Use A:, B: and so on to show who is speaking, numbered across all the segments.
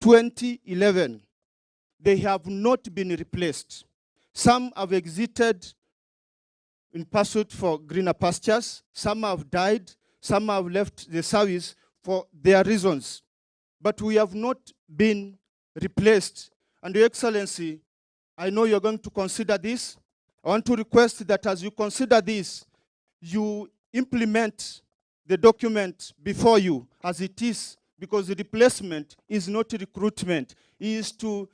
A: 2011. They have not been replaced. Some have exited in pursuit for greener pastures. Some have died. Some have left the service for their reasons. But we have not been replaced. And Your Excellency, I know you're going to consider this. I want to request that as you consider this, you implement the document before you as it is, because the replacement is not recruitment. The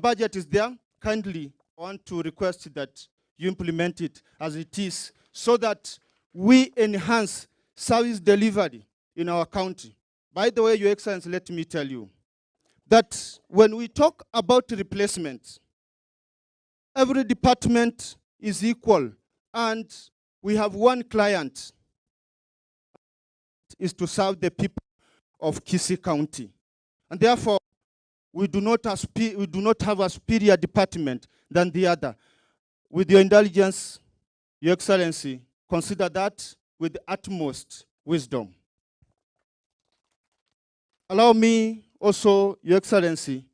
A: budget is there. Kindly, I want to request that you implement it as it is, so that we enhance service delivery in our county. By the way, Your Excellency, let me tell you that when we talk about replacement, every department is equal, and we have one client, is to serve the people of Kisii County. And therefore, we do not have a superior department than the other. With your indulgence, Your Excellency, consider that with the utmost wisdom. Allow me also, Your Excellency,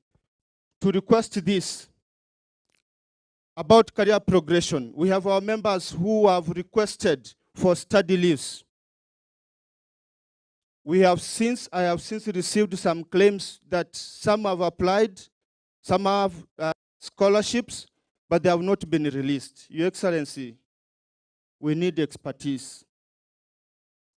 A: to request this about career progression. We have our members who have requested for study leaves. I have since received some claims that some have applied, some have scholarships, but they have not been released. Your Excellency, we need expertise.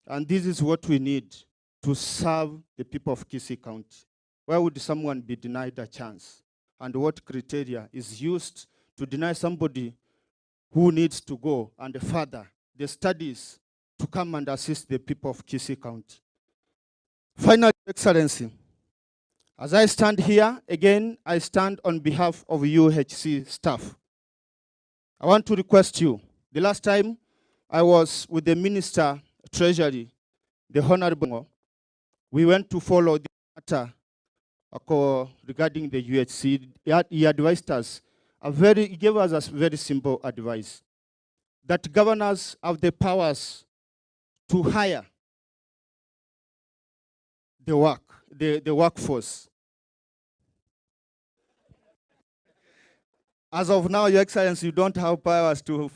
A: And this is what we need to serve the people of Kisii County. Why would someone be denied a chance? And what criteria is used to deny somebody who needs to go and further the studies to come and assist the people of Kisii County? Finally, Excellency, as I stand here, again, I stand on behalf of UHC staff. I want to request you. The last time I was with the Minister of Treasury, the Honorable, we went to follow the matter regarding the UHC. He advised us, he gave us a very simple advice, that governors have the powers to hire the workforce. As of now, Your Excellency, you don't have powers to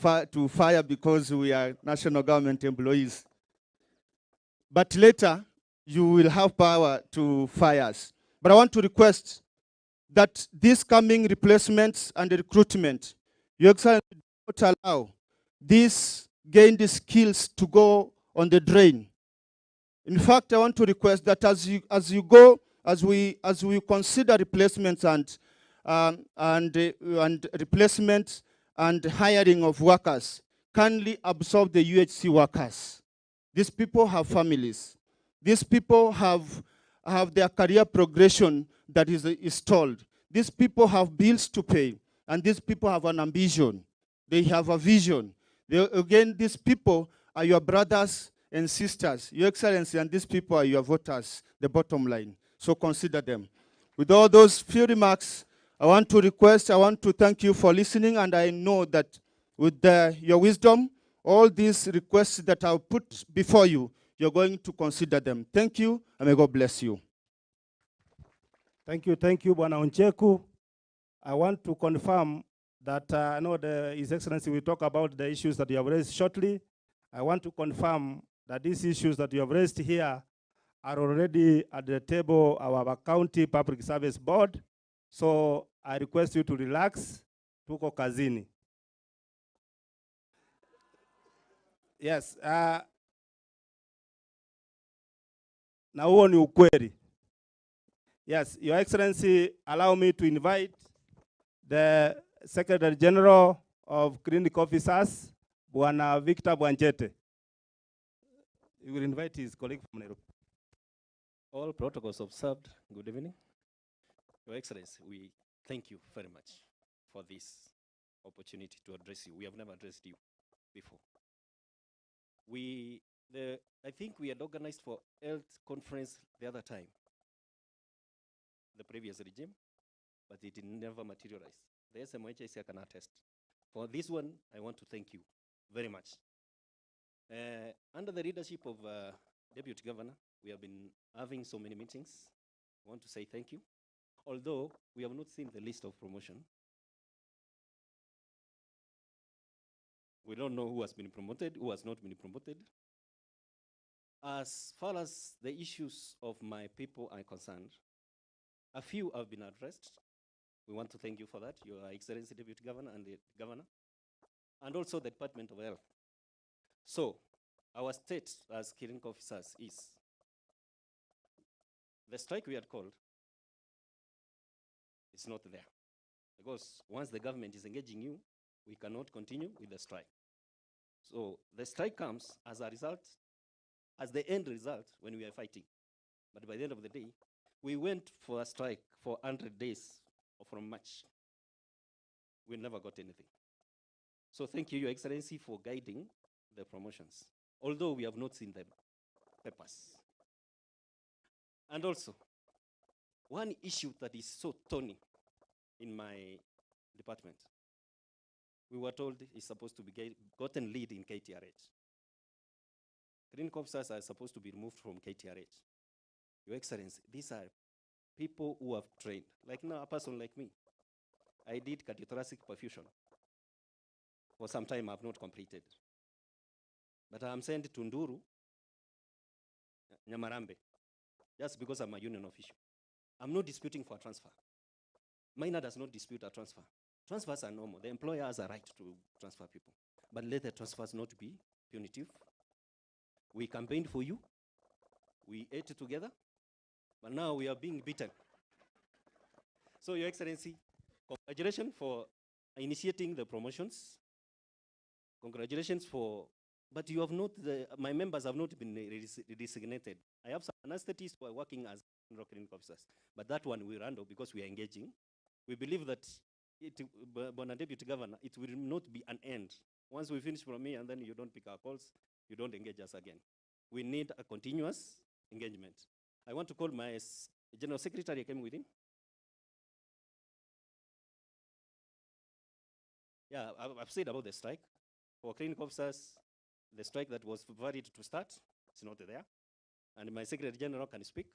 A: fire because we are national government employees. But later, you will have power to fire us. But I want to request that these coming replacements and recruitment, Your Excellency, do not allow these gained skills to go on the drain. In fact, I want to request that as you, as you go, as we, as we consider replacements and replacement and hiring of workers, kindly absorb the UHC workers. These people have families. These people have their career progression that is stalled. These people have bills to pay, and these people have an ambition. They have a vision. Again, these people are your brothers and sisters, Your Excellency, and these people are your voters, the bottom line. So consider them. With all those few remarks, I want to request, I want to thank you for listening, and I know that with your wisdom, all these requests that I've put before you, you're going to consider them. Thank you, and may God bless you.
B: Thank you, Bwana Oncheku. I want to confirm that I know His Excellency will talk about the issues that you have raised shortly. I want to confirm that these issues that you have raised here are already at the table of our County Public Service Board. So I request you to relax. Tuko kazini. Yes. Na huo ni ukweli. Yes, Your Excellency, allow me to invite the Secretary General of Clinic Officers, Bwana Victor Bwanjete. He will invite his colleague from Nairobi.
C: All protocols observed. Good evening. Your Excellency, we thank you very much for this opportunity to address you. We have never addressed you before. I think we had organized for health conference the other time, the previous regime, but it never materialized. The SMHIC can attest. For this one, I want to thank you very much. Under the leadership of Deputy Governor, we have been having so many meetings. I want to say thank you. Although we have not seen the list of promotion. We don't know who has been promoted, who has not been promoted. As far as the issues of my people are concerned, a few have been addressed. We want to thank you for that, Your Excellency Deputy Governor and the Governor, and also the Department of Health. So, our state as clinical officers is the strike we had called is not there. Because once the government is engaging you, we cannot continue with the strike. So the strike comes as a result, as the end result when we are fighting. But by the end of the day, we went for a strike for 100 days from March. We never got anything. So thank you, Your Excellency, for guiding the promotions, although we have not seen the papers. And also, one issue that is so thorny in my department, we were told is supposed to be gotten lead in KTRH. Clinical officers are supposed to be removed from KTRH. Your Excellency, these are people who have trained. Like now, a person like me, I did cardiothoracic perfusion. For some time, I've not completed. But I'm sent to Nduru, Nyamarambe, just because I'm a union official. I'm not disputing for a transfer. Maina does not dispute a transfer. Transfers are normal. The employer has a right to transfer people. But let the transfers not be punitive. We campaigned for you. We ate together. But now we are being beaten. So, Your Excellency, congratulations for initiating the promotions. Congratulations for, but you have not, my members have not been designated. I have some anesthetists who are working as general clinical officers, but that one we run because we are engaging. We believe that, Bwana Deputy Governor, it will not be an end. Once we finish from me and then you don't pick our calls, you don't engage us again. We need a continuous engagement. I want to call my General Secretary, I came with him. Yeah, I've said about the strike. For clinical officers, the strike that was varied to start, it's not there. And my Secretary General can speak.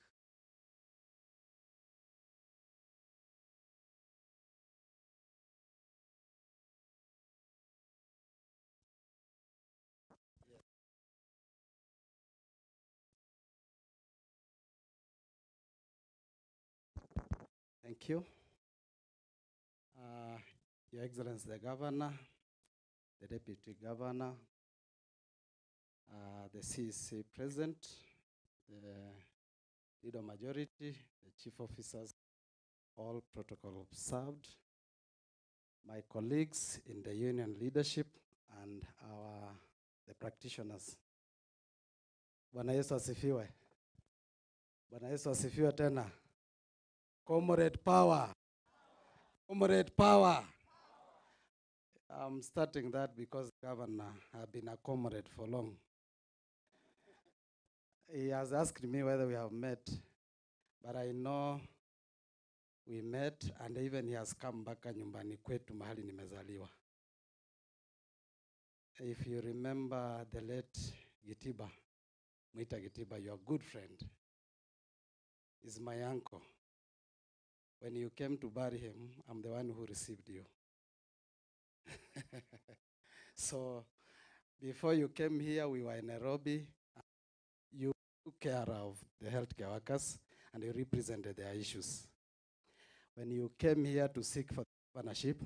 D: Thank you. Your Excellency, the Governor, the Deputy Governor, the CEC President, the Leader Majority, the Chief Officers, all protocol observed, my colleagues in the union leadership, and the practitioners. Bwana Yesu asifiwe. Bwana Yesu asifiwe tena. Comrade power. Comrade power. I'm starting that because the governor has been a comrade for long. He has asked me whether we have met, but I know we met, and even he has come back nyumbani kwetu mahali nimezaliwa. If you remember the late Gitiba, Mwita Gitiba, your good friend, is my uncle. When you came to bury him, I'm the one who received you. So before you came here, we were in Nairobi. You took care of the healthcare workers and you represented their issues. When you came here to seek for governorship,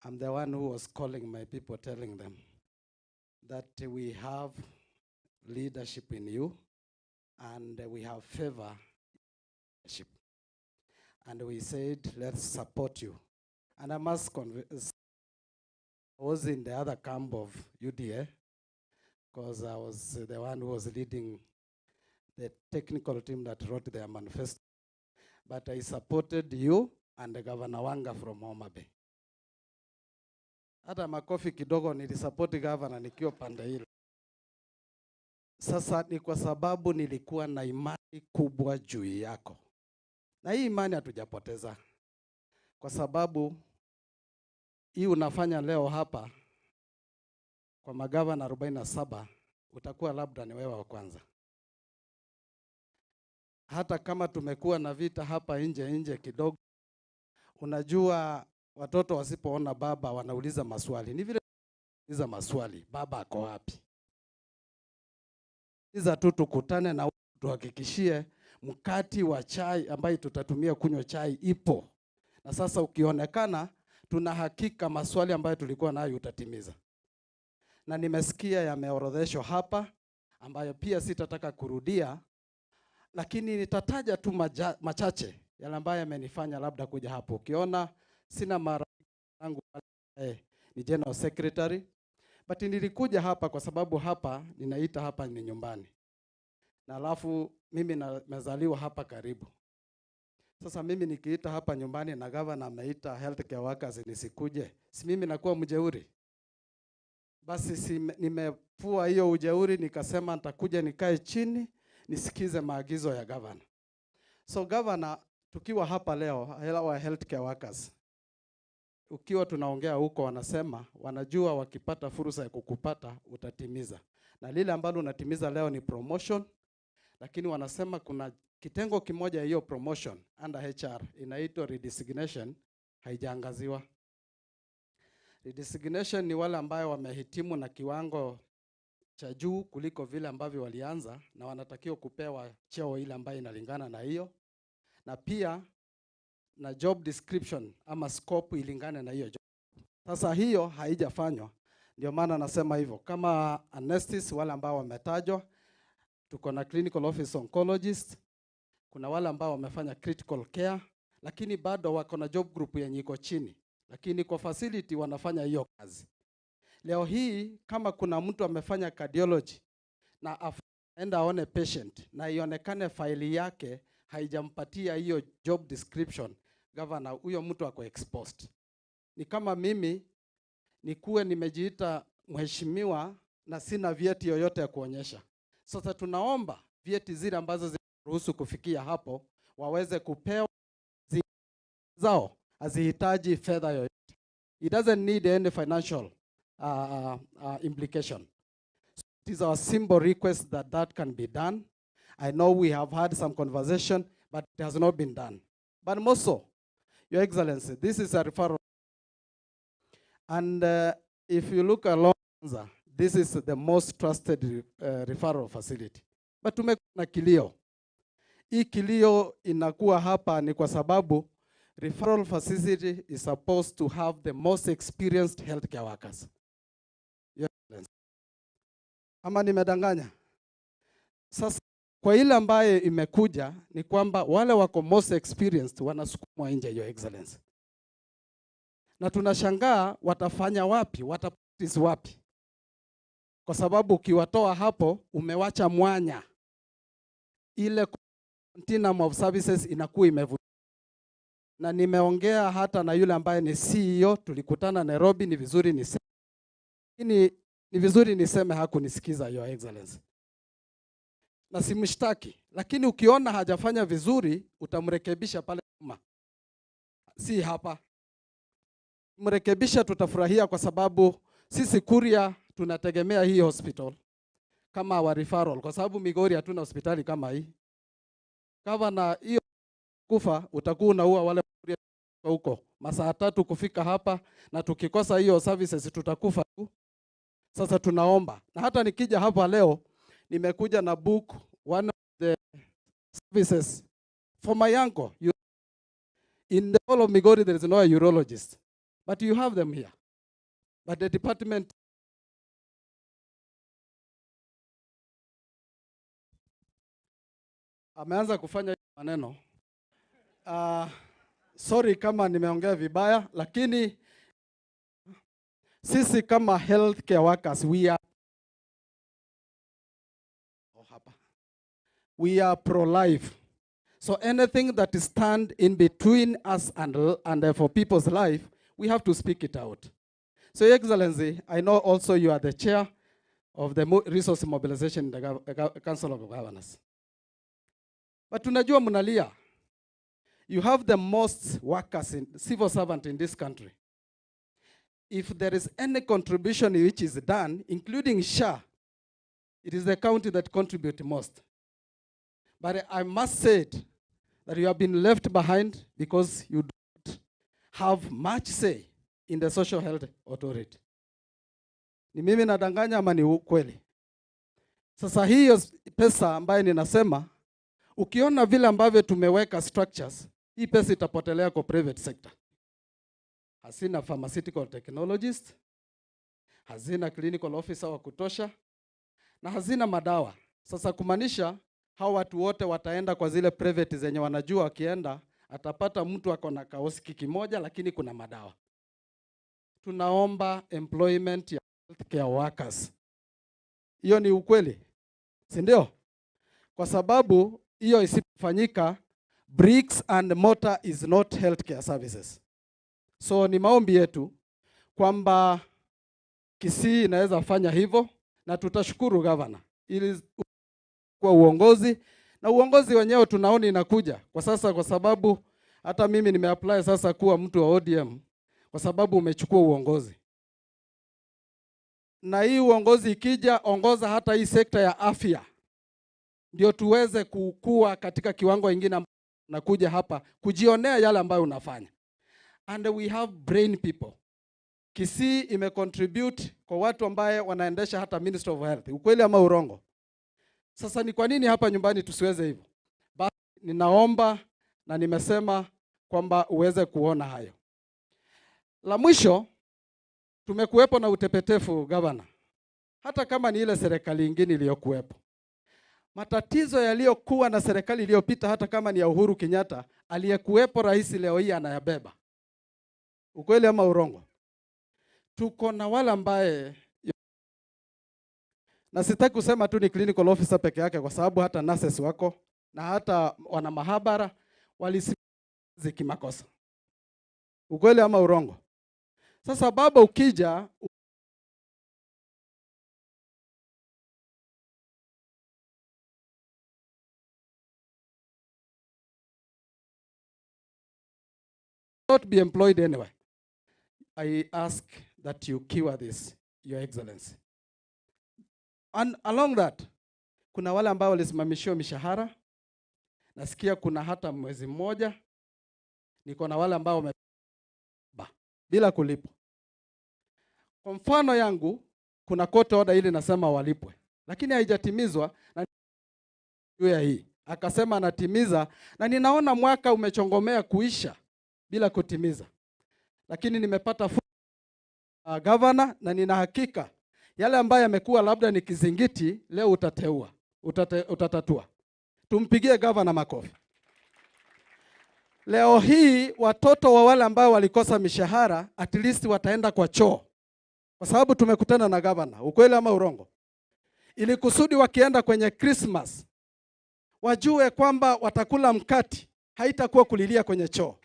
D: I'm the one who was calling my people, telling them that we have leadership in you and we have favor leadership. And we said, let's support you. And I must convince, I was in the other camp of UDA, because I was the one who was leading the technical team that wrote their manifesto. But I supported you and the Governor Wanga from Homa Bay. Hata makofi kidogo nilisupport governor nikiwa pande hilo. Sasa ni kwa sababu nilikuwa na imani kubwa juu yako. Na hii imani hatujapoteza. Kwa sababu hii unafanya leo hapa kwa magavana 47 utakuwa labda ni wewe wa kwanza. Hata kama tumekuwa na vita hapa nje nje kidogo, unajua watoto wasipoona baba wanauliza maswali. Ni vile uliza maswali, baba ako wapi? Iza tu tukutane na tuhakikishie mkati wa chai ambayo tutatumia kunywa chai ipo. Na sasa ukionekana, tuna hakika maswali ambayo tulikuwa nayo utatimiza. Na nimesikia yameorodheshwa hapa ambayo pia sitataka kurudia, lakini nitataja tu machache yale ambayo yamenifanya labda kuja hapo. Ukiona sina mara yangu ni General Secretary, but nilikuja hapa kwa sababu hapa ninaita hapa ni nyumbani. Na alafu mimi nimezaliwa hapa karibu. Sasa mimi nikiita hapa nyumbani na governor ameita healthcare workers nisikuje, si mimi nakuwa mjeuri? Basi si nimefua hiyo ujeuri, nikasema nitakuja nikae chini nisikize maagizo ya governor. So governor, tukiwa hapa leo wa healthcare workers, ukiwa tunaongea huko wanasema wanajua wakipata fursa ya kukupata utatimiza. Na lile ambalo unatimiza leo ni promotion, lakini wanasema kuna kitengo kimoja hiyo promotion under HR inaitwa redesignation, haijaangaziwa. Redesignation ni wale ambayo wamehitimu na kiwango cha juu kuliko vile ambavyo walianza na wanatakiwa kupewa cheo ile ambayo inalingana na hiyo, na pia na job description ama scope ilingane na hiyo job. Sasa hiyo haijafanywa, ndio maana nasema hivyo. Kama anesthetists wale ambao wametajwa, tuko na clinical office oncologist, kuna wale ambao wamefanya critical care, lakini bado wako na job group yenye iko chini, lakini kwa facility wanafanya hiyo kazi. Leo hii kama kuna mtu amefanya cardiology na aenda aone patient na ionekane faili yake haijampatia hiyo job description, governor, huyo mtu ako exposed. Ni kama mimi nikuwe nimejiita mheshimiwa na sina vyeti yoyote ya kuonyesha. Sasa tunaomba vyeti zile ambazo zinaruhusu kufikia hapo waweze kupewa zao, hazihitaji fedha yoyote. It doesn't need any financial implication. So it is our simple request that that can be done. I know we have had some conversation, but it has not been done. But more so, Your Excellency, this is a referral. And if you look along, this is the most trusted referral facility. But tumekuwa na kilio. Hii kilio inakuwa hapa ni kwa sababu referral facility is supposed to have the most experienced healthcare workers. Your Excellency. Ama nimedanganya? Sasa kwa ile ambaye imekuja ni kwamba wale wako most experienced wanasukumwa nje, Your Excellency. Na tunashangaa watafanya wapi, watapractice wapi? Kwa sababu ukiwatoa hapo umewacha mwanya. Ile continuum of services inakuwa imevunjika. Na nimeongea hata na yule ambaye ni CEO, tulikutana Nairobi, ni vizuri niseme. Lakini ni vizuri niseme hakunisikiza, Your Excellency. Na simshtaki, lakini ukiona hajafanya vizuri utamrekebisha pale nyuma. Si hapa. Mrekebisha, tutafurahia kwa sababu sisi Kuria tunategemea hii hospital kama wa referral, kwa sababu Migori hatuna hospitali kama hii. Kama hiyo kufa utakuwa unaua wale huko masaa 3 kufika hapa, na tukikosa hiyo services tutakufa tu. Sasa tunaomba, na hata nikija hapa leo nimekuja na book one of the services for my uncle. In the whole of Migori there is no urologist, but you have them here. But the department ameanza kufanya maneno. Sorry kama nimeongea vibaya, lakini sisi kama healthcare workers we are pro-life. So anything that stand in between us and for people's life, we have to speak it out. So Your Excellency, I know also you are the chair of the resource mobilization in the Council of Governors. But tunajua mnalia. You have the most workers, in civil servant in this country. If there is any contribution which is done, including SHA, it is the county that contributes most. But I must say it, that you have been left behind because you don't have much say in the Social Health Authority. Ni mimi nadanganya ama ni ukweli? Sasa hiyo pesa ambayo ninasema, ukiona vile ambavyo tumeweka structures, hii pesa itapotelea kwa private sector. Hazina pharmaceutical technologist, hazina clinical officer wa kutosha, na hazina madawa. Sasa kumaanisha hao watu wote wataenda kwa zile private zenye wanajua wakienda atapata mtu ako na kaoski kimoja lakini kuna madawa. Tunaomba employment ya healthcare workers. Hiyo ni ukweli, si ndio? Kwa sababu hiyo isipofanyika, bricks and mortar is not healthcare services. So ni maombi yetu kwamba Kisii inaweza fanya hivyo, na tutashukuru governor ili kwa uongozi, na uongozi wenyewe tunaona inakuja kwa sasa, kwa sababu hata mimi nimeapply sasa kuwa mtu wa ODM kwa sababu umechukua uongozi. Na hii uongozi ikija, ongoza hata hii sekta ya afya, ndio tuweze kukua katika kiwango kingine na kuja hapa kujionea yale ambayo unafanya. And we have brain people. Kisii imecontribute kwa watu ambaye wanaendesha hata Minister of Health. Ukweli ama urongo? Sasa ni kwa nini hapa nyumbani tusiweze hivyo? Basi ninaomba na nimesema kwamba uweze kuona hayo. La mwisho, tumekuwepo na utepetefu governor. Hata kama ni ile serikali nyingine iliyokuwepo. Matatizo yaliyokuwa na serikali iliyopita, hata kama ni ya Uhuru Kenyatta, aliyekuwepo rais leo hii anayabeba. Ukweli ama urongo? Tuko na wale ambaye, na sitaki kusema tu ni clinical officer peke yake, kwa sababu hata nurses wako na hata wana mahabara walisimama kimakosa. Ukweli ama urongo? Sasa baba ukija not be employed anyway. I ask that you cure this, Your Excellency. And along that, kuna wale ambao walisimamishiwa mishahara. Nasikia kuna hata mwezi mmoja. Niko na wale ambao wameba bila kulipwa. Kwa mfano yangu, kuna court order ile nasema walipwe, lakini haijatimizwa na juu ya hii. Akasema anatimiza, na ninaona mwaka umechongomea kuisha bila kutimiza. Lakini nimepata governor, na nina hakika yale ambayo yamekuwa labda ni kizingiti leo utateua, utatatua. Tumpigie governor makofi. Leo hii watoto wa wale ambao walikosa mishahara at least wataenda kwa choo, kwa sababu tumekutana na governor. Ukweli ama urongo? Ili kusudi wakienda kwenye Christmas wajue kwamba watakula mkati, haitakuwa kulilia kwenye choo.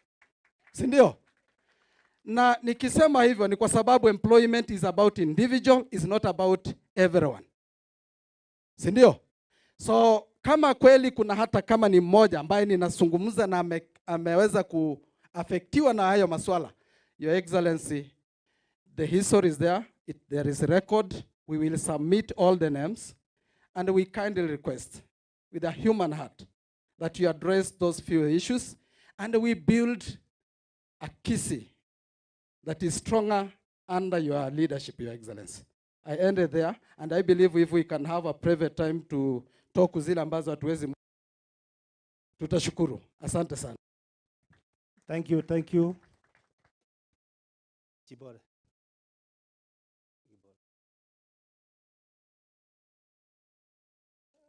D: Si ndio? Na nikisema hivyo ni kwa sababu employment is about individual, is not about everyone. Si ndio? So kama kweli kuna hata kama ni mmoja ambaye ninazungumza na ameweza kuafektiwa na hayo maswala, Your Excellency, the history is there, there is a record, we will submit all the names, and we kindly request with a human heart that you address those few issues, and we build a Kisii that is stronger under your leadership, Your Excellency. I ended there, and I believe if we can have a private time to talk zile ambazo hatuwezi, tutashukuru. Asante sana.
B: Thank you, thank you. Chibore.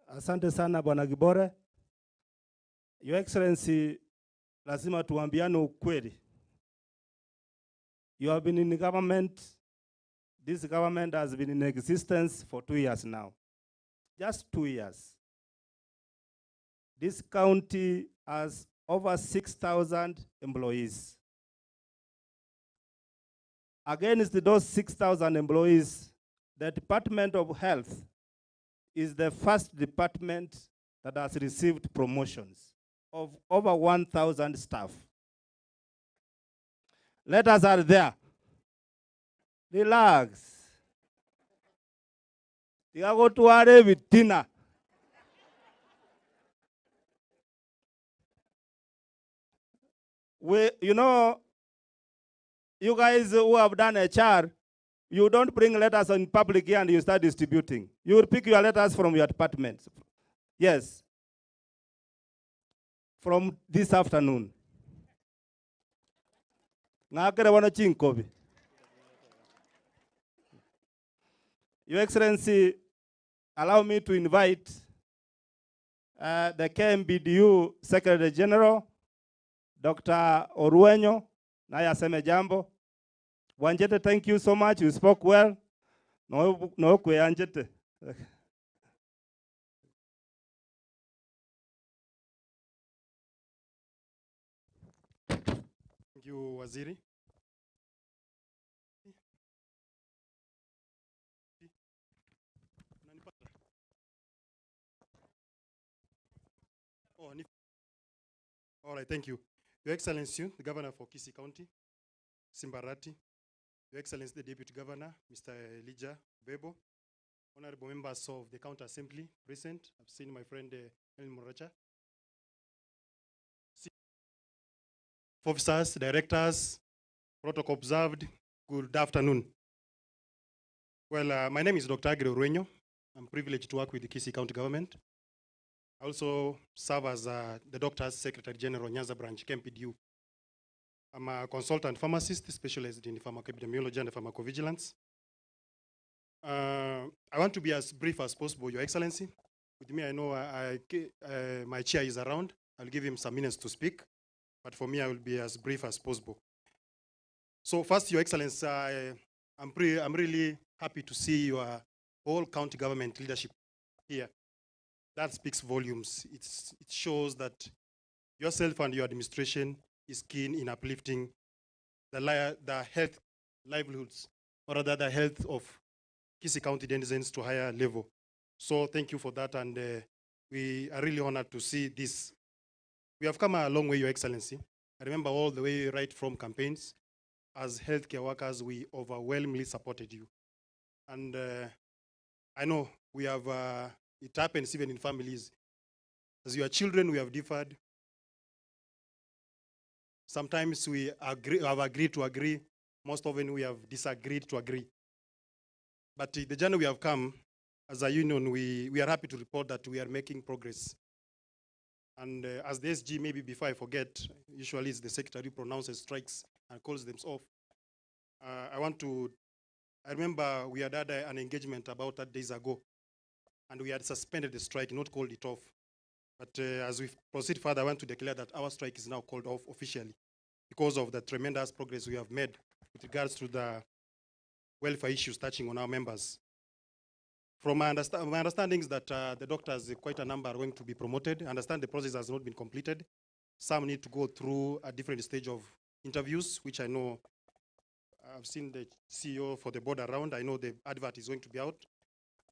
B: Asante sana Bwana Gibore. Your Excellency, lazima tuambiane ukweli. You have been in government. This government has been in existence for 2 years now. Just 2 years. This county has over 6,000 employees. Against those 6,000 employees, the Department of Health is the first department that has received promotions of over 1,000 staff. Letters are there. Relax. Tigagotuare vitina. We, you know, you guys who have done HR, you don't bring letters in public here and you start distributing. You will pick your letters from your departments. Yes. From this afternoon. Ng'akere bono chinkobi. Your Excellency, allow me to invite the KMPDU Secretary General, Dr. Oruenyo, naye aseme jambo. Wanjete, thank you so much. You spoke well. No, no, kwe Anjete.
E: Thank you, Waziri. Unanipata? Oh, all right, thank you. Your Excellency, the Governor for Kisii County, Simba Arati, Your Excellency, the Deputy Governor, Mr. Elijah Bebo, Honorable members of the County Assembly present. I've seen my friend Helen Moracha. Officers, directors, protocol observed, good afternoon. Well, my name is Dr. Aggrey Orwenyo. I'm privileged to work with the Kisii County government. I also serve as the Doctor's Secretary General, Nyanza Branch, KMPDU. I'm a consultant pharmacist specialized in pharmacoepidemiology and pharmacovigilance. I want to be as brief as possible, Your Excellency. With me, I know my chair is around. I'll give him some minutes to speak. But for me, I will be as brief as possible. So first, Your Excellency, I'm really happy to see your whole county government leadership here. That speaks volumes. It shows that yourself and your administration is keen in uplifting the health livelihoods, or rather the health of Kisii County denizens to a higher level. So thank you for that, and we are really honored to see this. We have come a long way, Your Excellency. I remember all the way right from campaigns. As healthcare workers, we overwhelmingly supported you. And I know we have, it happens even in families. As your children, we have differed. Sometimes we have agreed to agree. Most often we have disagreed to agree. But the journey we have come, as a union, we are happy to report that we are making progress. And as the SG, maybe before I forget, usually it's the secretary who pronounces strikes and calls them off. I remember we had had an engagement about 8 days ago, and we had suspended the strike, not called it off. But as we proceed further, I want to declare that our strike is now called off officially because of the tremendous progress we have made with regards to the welfare issues touching on our members. From my understanding is that the doctors, quite a number, are going to be promoted. I understand the process has not been completed. Some need to go through a different stage of interviews, which I know I've seen the CEO for the board around. I know the advert is going to be out.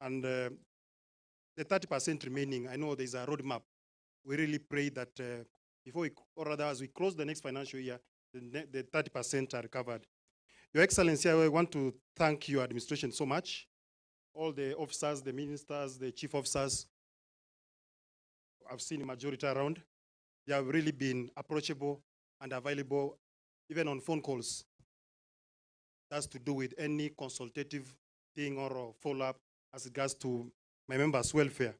E: And the 30% remaining, I know there's a roadmap. We really pray that before we, or rather as we close the next financial year, the 30% are recovered. Your Excellency, I want to thank your administration so much. All the officers, the ministers, the chief officers, I've seen a majority around. They have really been approachable and available, even on phone calls. That's to do with any consultative thing or follow-up as regards to my members' welfare.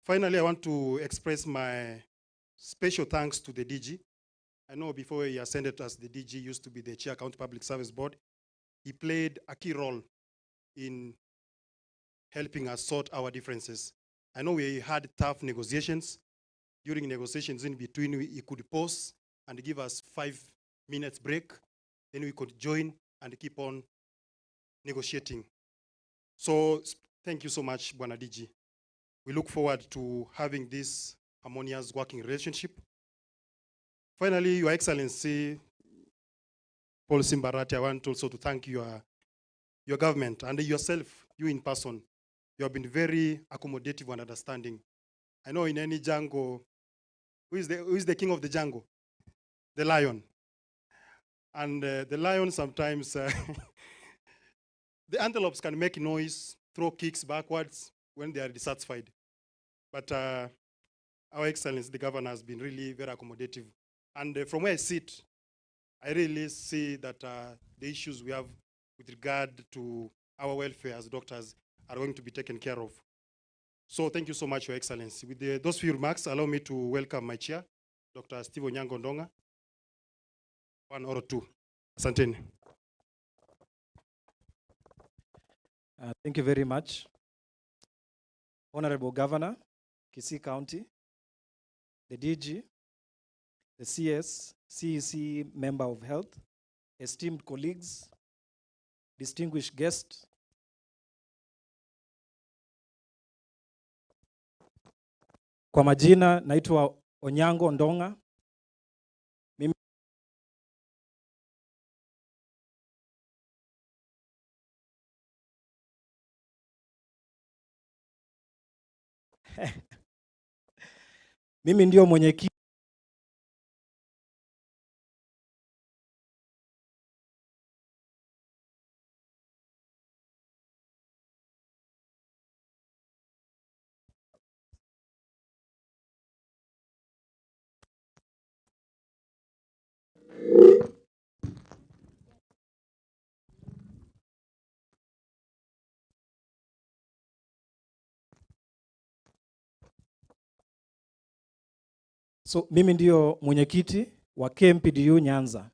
E: Finally, I want to express my special thanks to the DG. I know before he ascended as the DG, used to be the chair County Public Service Board. He played a key role in helping us sort our differences. I know we had tough negotiations. During negotiations in between, he could pause and give us 5 minutes break. Then we could join and keep on negotiating. So thank you so much, Bwana DG. We look forward to having this harmonious working relationship. Finally, Your Excellency, Paul Simba Arati, I want also to thank your government and yourself, you in person. You have been very accommodative and understanding. I know in any jungle, who is the king of the jungle? The lion. And the lion sometimes, the antelopes can make noise, throw kicks backwards when they are dissatisfied. But Our Excellency, the governor, has been really very accommodative. And from where I sit, I really see that the issues we have with regard to our welfare as doctors are going to be taken care of. So thank you so much, Your Excellency. With those few remarks, allow me to welcome my chair, Dr. Steve Onyango Ndonga. One or two. Asanteni.
F: Thank you very much. Honorable Governor, Kisii County, the DG, the CS, CEC Member of Health, esteemed colleagues, distinguished guests, kwa majina naitwa Onyango Ndonga. Mimi ndio mwenyekiti. So mimi ndio mwenyekiti wa KMPDU Nyanza.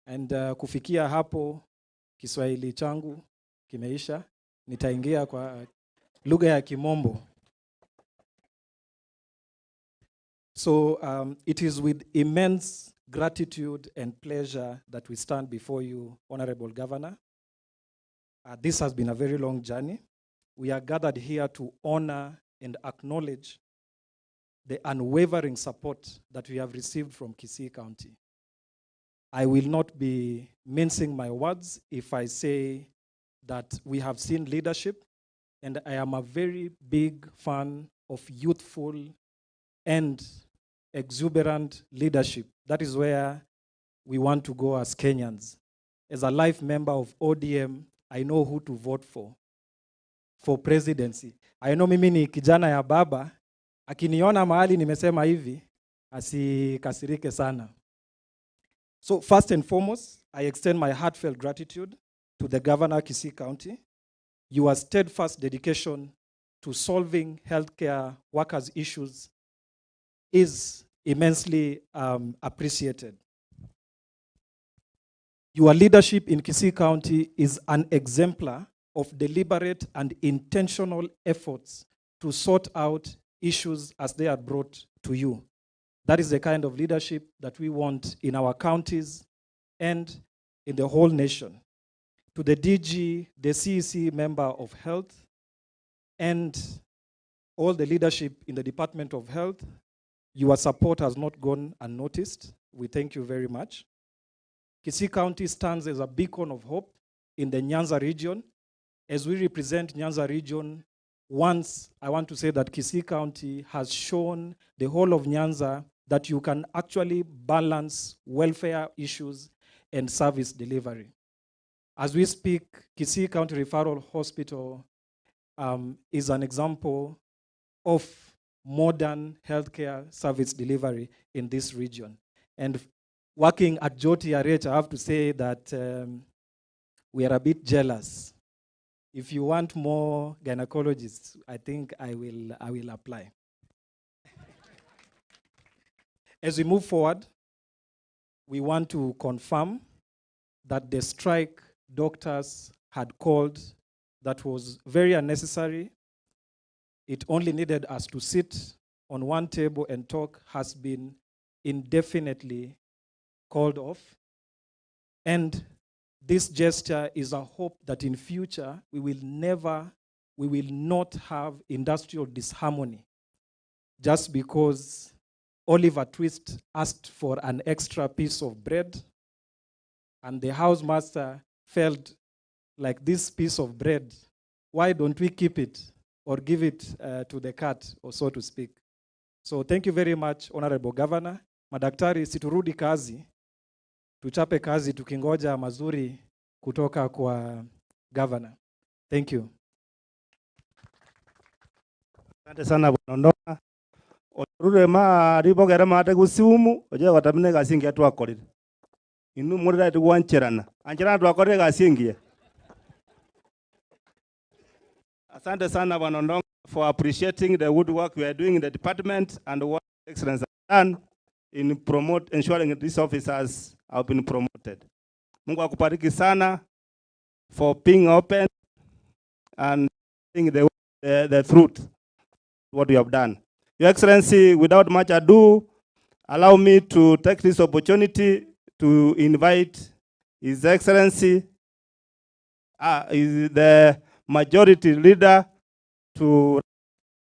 F: And kufikia hapo Kiswahili changu kimeisha, nitaingia kwa lugha ya Kimombo. So it is with immense gratitude and pleasure that we stand before you, Honorable Governor. This has been a very long journey. We are gathered here to honor and acknowledge the unwavering support that we have received from Kisii County. I will not be mincing my words if I say that we have seen leadership, and I am a very big fan of youthful and exuberant leadership. That is where we want to go as Kenyans. As a life member of ODM, I know who to vote for presidency. I know mimi ni kijana ya baba, akiniona mahali nimesema hivi, asikasirike sana. So first and foremost, I extend my heartfelt gratitude to the Governor, Kisii County. Your steadfast dedication to solving healthcare workers' issues is immensely appreciated. Your leadership in Kisii County is an exemplar of deliberate and intentional efforts to sort out issues as they are brought to you. That is the kind of leadership that we want in our counties and in the whole nation. To the DG, the CEC member of Health, and all the leadership in the Department of Health, your support has not gone unnoticed. We thank you very much. Kisii County stands as a beacon of hope in the Nyanza region. As we represent Nyanza region, once I want to say that Kisii County has shown the whole of Nyanza that you can actually balance welfare issues and service delivery. As we speak, Kisii County Referral Hospital is an example of modern healthcare service delivery in this region. And working at Jyoti RH, I have to say that we are a bit jealous. If you want more gynecologists, I think I will apply. As we move forward, we want to confirm that the strike doctors had called that was very unnecessary. It only needed us to sit on one table and talk has been indefinitely called off. And this gesture is a hope that in future, we will not have industrial disharmony just because Oliver Twist asked for an extra piece of bread and the housemaster felt like this piece of bread, why don't we keep it or give it to the cat, or so to speak. So thank you very much, Honorable Governor. Madaktari, siturudi kazi, tuchape kazi tukingoja mazuri kutoka kwa Governor. Thank you.
B: Asante sana Bwana Ndonga. Orure ma ribogere mate gusiumu oje gotamine gasi ngiya twakorire. Inu murira tugwancherana. Ancherana twakorire gasi ngiya. Asante sana Bwana Ndonga for appreciating the good work we are doing in the department and what Excellence has done in promote ensuring these officers have been promoted. Mungu akubariki sana for being open and seeing the fruit what you have done. Your Excellency, without much ado, allow me to take this opportunity to invite His Excellency, is the majority leader, to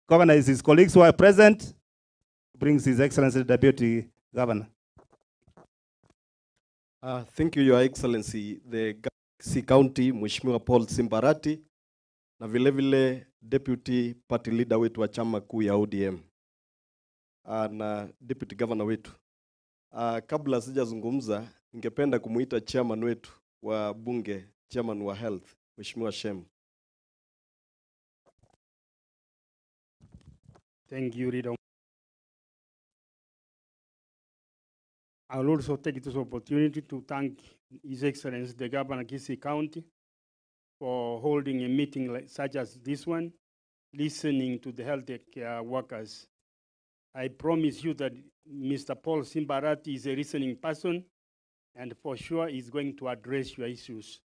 B: recognize his colleagues who are present, brings His Excellency the Deputy Governor.
G: Thank you, Your Excellency, the Kisii County, Mheshimiwa Paul Simba Arati, na vile vile Deputy Party Leader wetu wa chama kuu ya ODM, na Deputy Governor wetu. Kabla sijazungumza, ningependa kumuita chairman wetu wa bunge, chairman wa health, Mheshimiwa Shem.
H: Thank you, Leader. I'll also take this opportunity to thank His Excellency the Governor of Kisii County for holding a meeting such as this one, listening to the health care workers. I promise you that Mr. Paul Simba Arati is a listening person, and for sure he's going to address your issues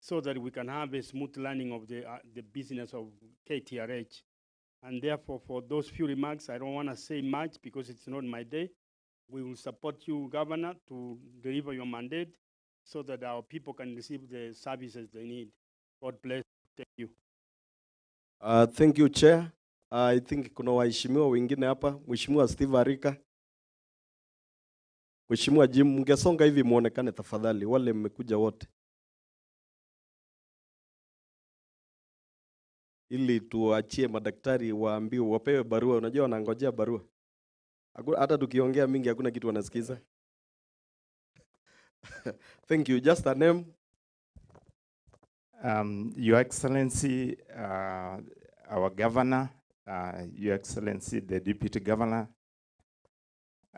H: so that we can have a smooth running of the business of KTRH. And therefore, for those few remarks, I don't want to say much because it's not my day. We will support you, Governor, to deliver your mandate so that our people can receive the services they need. God bless. Thank you.
G: Thank you, Chair. I think kuna waheshimiwa wengine hapa. Mheshimiwa Steve Arika. Mheshimiwa Jim, mngesonga hivi muonekane tafadhali, wale mmekuja wote. Ili tuachie madaktari waambiwe, wapewe barua. Unajua wanangojea barua. Hata tukiongea mingi hakuna kitu wanasikiza. Thank you. Just a name.
I: Your Excellency, our Governor, Your Excellency, the Deputy Governor,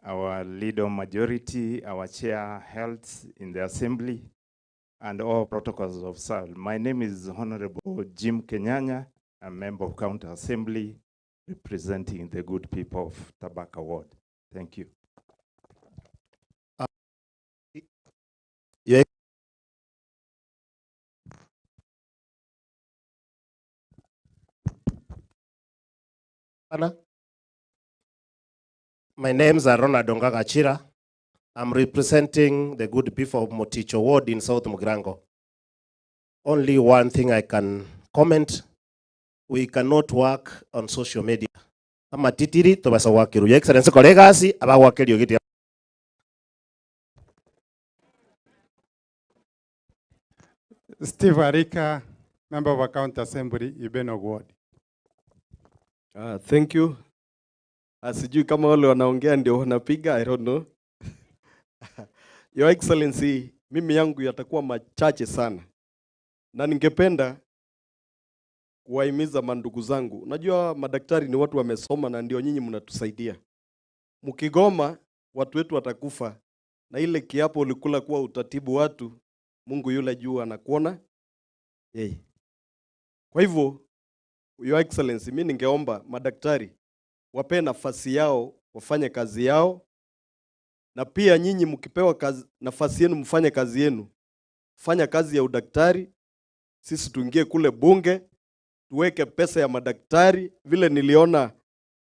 I: our Leader Majority, our Chair Health in the Assembly, and all protocols of SAL. My name is Honorable Jim Kenyanya, a member of County Assembly, representing the good people of Tabaka Ward. Thank you.
J: Yeah. My name is Ronald Ongagachira. I'm representing the good people of Moticho Ward in South Mugirango. Only one thing I can comment: we cannot work on social media. Amatitiri tobasa wakiru. Your Excellency, kolegasi abawakerio giti.
K: Steve Arika, member of County Assembly, Ibenog Ward.
G: Thank you. Sijui kama wale wanaongea ndio wanapiga, I don't know. Your Excellency, mimi yangu yatakuwa machache sana. Na ningependa kuwahimiza mandugu zangu. Unajua madaktari ni watu wamesoma na ndio nyinyi mnatusaidia. Mkigoma watu wetu watakufa. Na ile kiapo ulikula kuwa utatibu watu, Mungu yule juu anakuona. Yeye. Kwa hivyo, Your Excellency, mimi ningeomba madaktari wape nafasi yao, wafanye kazi yao. Na pia nyinyi mkipewa kazi, nafasi yenu mfanye kazi yenu. Fanya kazi ya udaktari. Sisi tuingie kule bunge, tuweke pesa ya madaktari. Vile niliona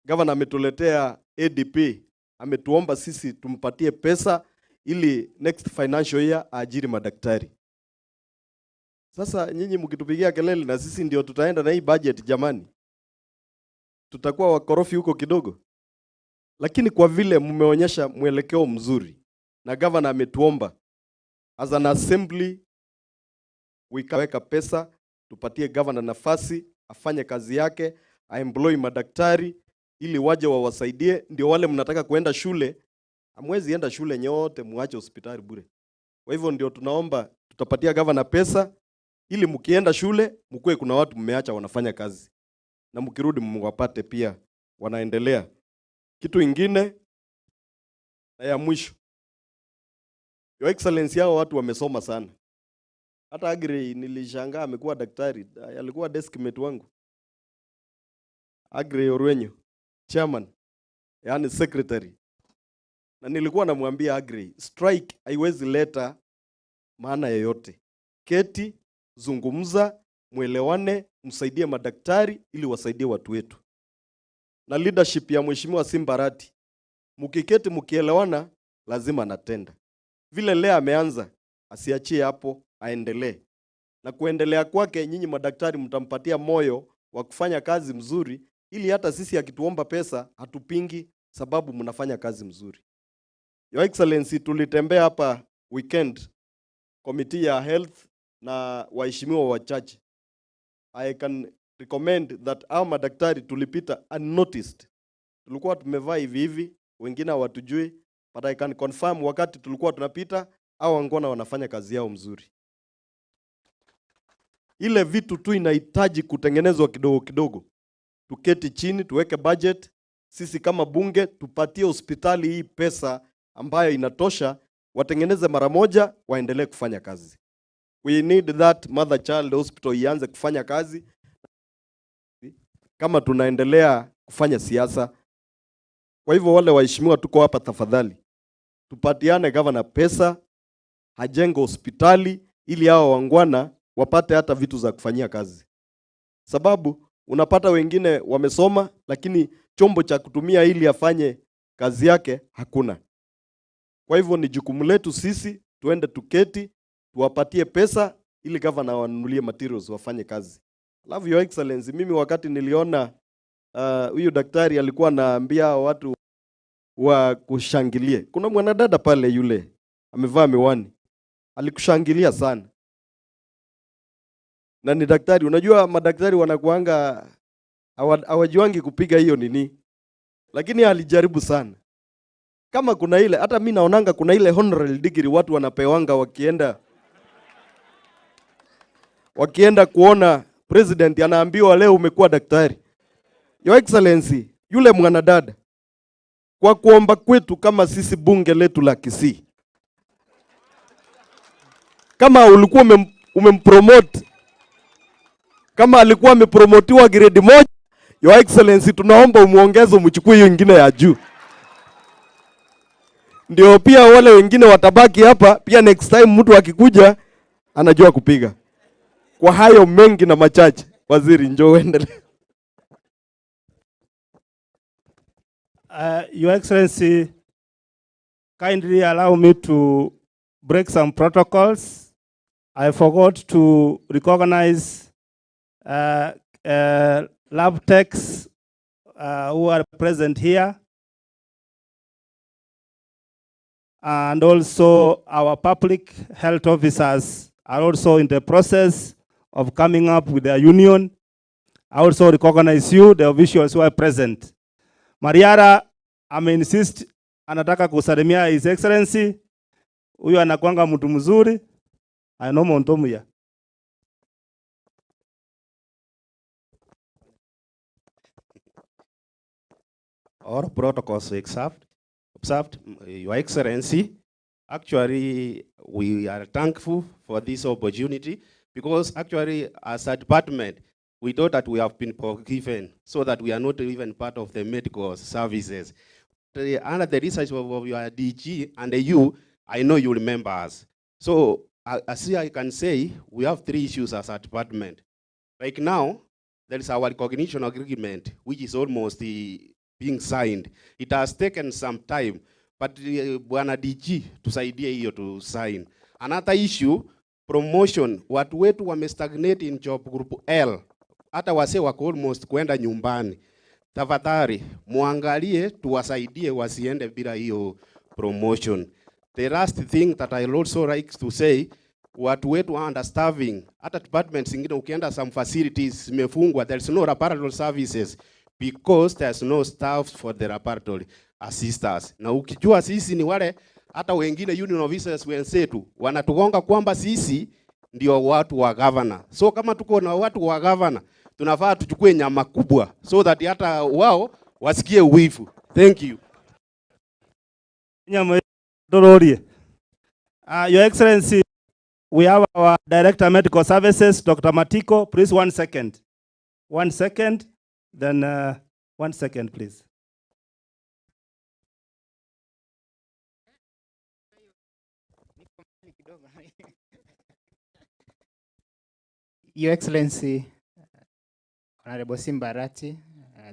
G: governor ametuletea ADP, ametuomba sisi tumpatie pesa ili next financial year aajiri madaktari. Sasa nyinyi mkitupigia kelele na sisi ndio tutaenda na hii budget jamani. Tutakuwa wakorofi huko kidogo. Lakini kwa vile mmeonyesha mwelekeo mzuri na governor ametuomba as an assembly wikaweka pesa, tupatie governor nafasi afanye kazi yake, aemploy madaktari ili waje wawasaidie. Ndio wale mnataka kuenda shule, hamwezi enda shule nyote muache hospitali bure. Kwa hivyo ndio tunaomba tutapatia governor pesa ili mkienda shule mkue kuna watu mmeacha wanafanya kazi, na mkirudi mwapate pia wanaendelea. Kitu ingine na ya mwisho, Your Excellency, hao watu wamesoma sana. Hata Agri nilishangaa amekuwa daktari, alikuwa deskmate wangu. Agri Orwenyo, chairman, yani secretary. Na nilikuwa namwambia Agri, strike haiwezi leta maana yoyote. Keti, zungumza, mwelewane, msaidie madaktari ili wasaidie watu wetu. Na leadership ya Mheshimiwa Simbarati, mkiketi mkielewana, lazima anatenda. Vile leo ameanza, asiachie hapo, aendelee. Na kuendelea kwake, nyinyi madaktari mtampatia moyo wa kufanya kazi mzuri, ili hata sisi akituomba pesa hatupingi, sababu mnafanya kazi mzuri. Your Excellency, tulitembea hapa weekend, committee ya health na waheshimiwa wachache. I can recommend that hao madaktari tulipita unnoticed. Tulikuwa tumevaa hivi hivi, wengine hawatujui, but I can confirm wakati tulikuwa tunapita, hao wangona wanafanya kazi yao mzuri. Ile vitu tu inahitaji kutengenezwa kidogo kidogo. Tuketi chini, tuweke budget, sisi kama bunge tupatie hospitali hii pesa ambayo inatosha, watengeneze mara moja, waendelee kufanya kazi. We need that mother child hospital ianze kufanya kazi kama tunaendelea kufanya siasa. Kwa hivyo wale waheshimiwa tuko hapa, tafadhali tupatiane governor pesa, ajenge hospitali ili hao wangwana wapate hata vitu za kufanyia kazi. Sababu unapata wengine wamesoma lakini chombo cha kutumia ili afanye kazi yake hakuna. Kwa hivyo ni jukumu letu sisi tuende tuketi, tuwapatie pesa ili governor wanunulie materials wafanye kazi. Love Your Excellency, mimi wakati niliona huyu daktari alikuwa anaambia watu wa kushangilie. Kuna mwanadada pale yule amevaa miwani, alikushangilia sana. Na ni daktari, unajua madaktari wanakuanga hawajuangi kupiga hiyo nini. Lakini alijaribu sana. Kama kuna ile, hata mimi naonanga kuna ile honorary degree watu wanapewanga wakienda kuona president, anaambiwa leo umekuwa daktari. Your Excellency, yule mwanadada, kwa kuomba kwetu kama sisi bunge letu la Kisii, kama ulikuwa umempromote, kama alikuwa amepromotiwa grade 1, Your Excellency tunaomba umuongeze, umchukue hiyo nyingine ya juu. Ndio pia wale wengine watabaki hapa, pia next time mtu akikuja anajua kupiga. Kwa hayo mengi na machache, waziri njoo uendelee.
B: Your Excellency, kindly allow me to break some protocols. I forgot to recognize lab techs who are present here, and also our public health officers are also in the process of coming up with their union. I also recognize you, the officials who are present. Mariara ameinsist anataka kusalimia His Excellency. Huyu anakuanga mtu mzuri. Anomo ntomuya.
L: All protocols observed, Your Excellency. Actually, we are thankful for this opportunity because actually as a department, we thought that we have been forgiven so that we are not even part of the medical services. Under the research of your DG and the you, I know you remember us. So as I can say, we have three issues as a department. Right now, there is our recognition agreement, which is almost being signed. It has taken some time, but Bwana DG tusaidie hiyo to sign. Another issue, promotion. Watu wetu wame stagnate in job group L. Hata wase wako almost kwenda nyumbani. Tafadhali muangalie tuwasaidie wasiende bila hiyo promotion. The last thing that I also like to say, watu wetu are understaffing. Hata departments zingine ukienda some facilities zimefungwa, there is no laboratory services because there's no staff for the laboratory assistants. Na ukijua sisi ni wale hata wengine union officers wenzetu wanatugonga kwamba sisi ndio watu wa governor. So kama tuko na watu wa governor, tunafaa tuchukue nyama kubwa so that hata wao wasikie wivu.
G: Thank you.
B: Your Excellency, we have our Director of Medical Services, Dr. Matiko. Please, 1 second. 1 second, then 1 second, please.
M: Your Excellency, Honorable Simba Arati,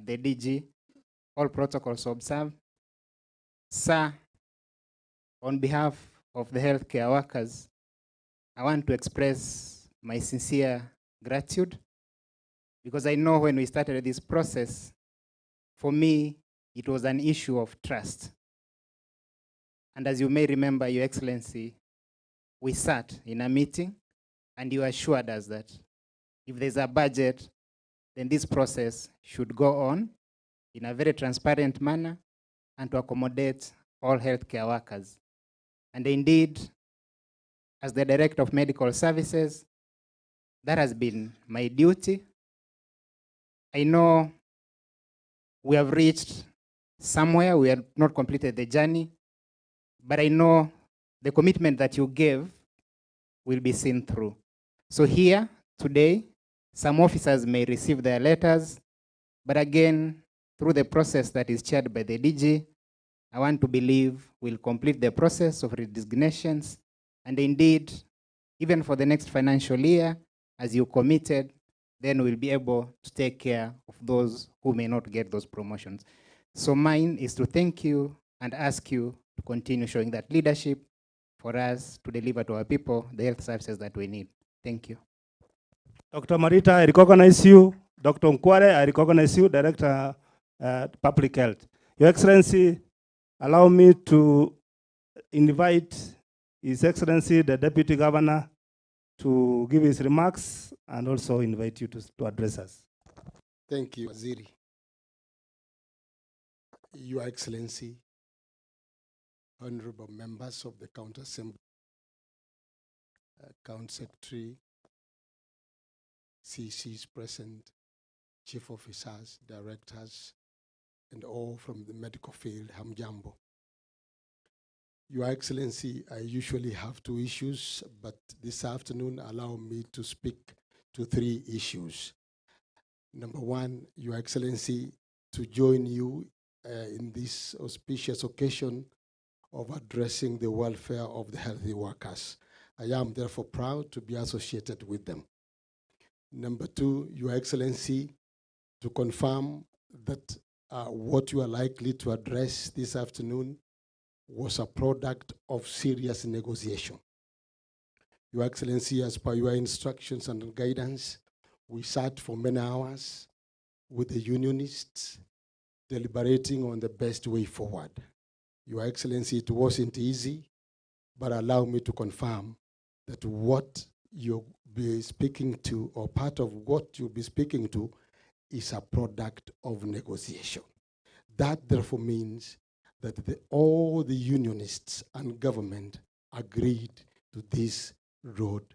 M: the DG, all protocols observed. Sir, on behalf of the healthcare workers, I want to express my sincere gratitude, because I know when we started this process, for me, it was an issue of trust. And as you may remember, Your Excellency, we sat in a meeting and you assured us that if there's a budget, then this process should go on in a very transparent manner and to accommodate all healthcare workers. And indeed, as the Director of Medical Services, that has been my duty. I know we have reached somewhere, we have not completed the journey, but I know the commitment that you gave will be seen through. So here, today, some officers may receive their letters, but again, through the process that is chaired by the DG, I want to believe we'll complete the process of redesignations. And indeed, even for the next financial year, as you committed, then we'll be able to take care of those who may not get those promotions. So mine is to thank you and ask you to continue showing that leadership for us to deliver to our people the health services that we need. Thank you.
B: Dr. Marita, I recognize you. Dr. Nkware, I recognize you, Director, Public Health. Your Excellency, allow me to invite His Excellency, the Deputy Governor, to give his remarks and also invite you to address us.
N: Thank you, Waziri. Your Excellency, honorable members of the County Assembly, County Secretary, CCs present, chief officers, directors, and all from the medical field, Hamjambo. Your Excellency, I usually have 2 issues, but this afternoon allow me to speak to 3 issues. Number 1, Your Excellency, to join you in this auspicious occasion of addressing the welfare of the healthy workers. I am therefore proud to be associated with them. Number 2, Your Excellency, to confirm that what you are likely to address this afternoon was a product of serious negotiation. Your Excellency, as per your instructions and guidance, we sat for many hours with the unionists, deliberating on the best way forward. Your Excellency, it wasn't easy, but allow me to confirm that what you'll be speaking to, or part of what you'll be speaking to, is a product of negotiation. That therefore means that all the unionists and government agreed to this roadmap.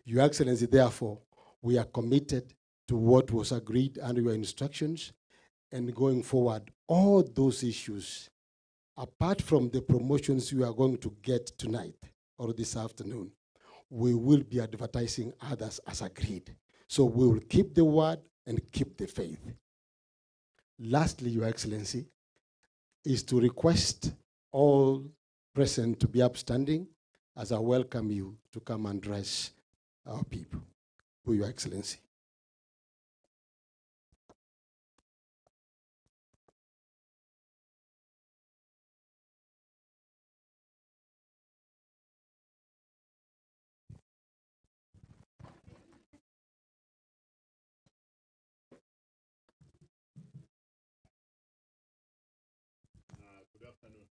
N: Your Excellency, therefore, we are committed to what was agreed under your instructions, and going forward, all those issues, apart from the promotions you are going to get tonight or this afternoon, we will be advertising others as agreed. So we will keep the word and keep the faith. Lastly, Your Excellency, is to request all present to be upstanding as I welcome you to come and address our people. Your Excellency.
I: Good afternoon.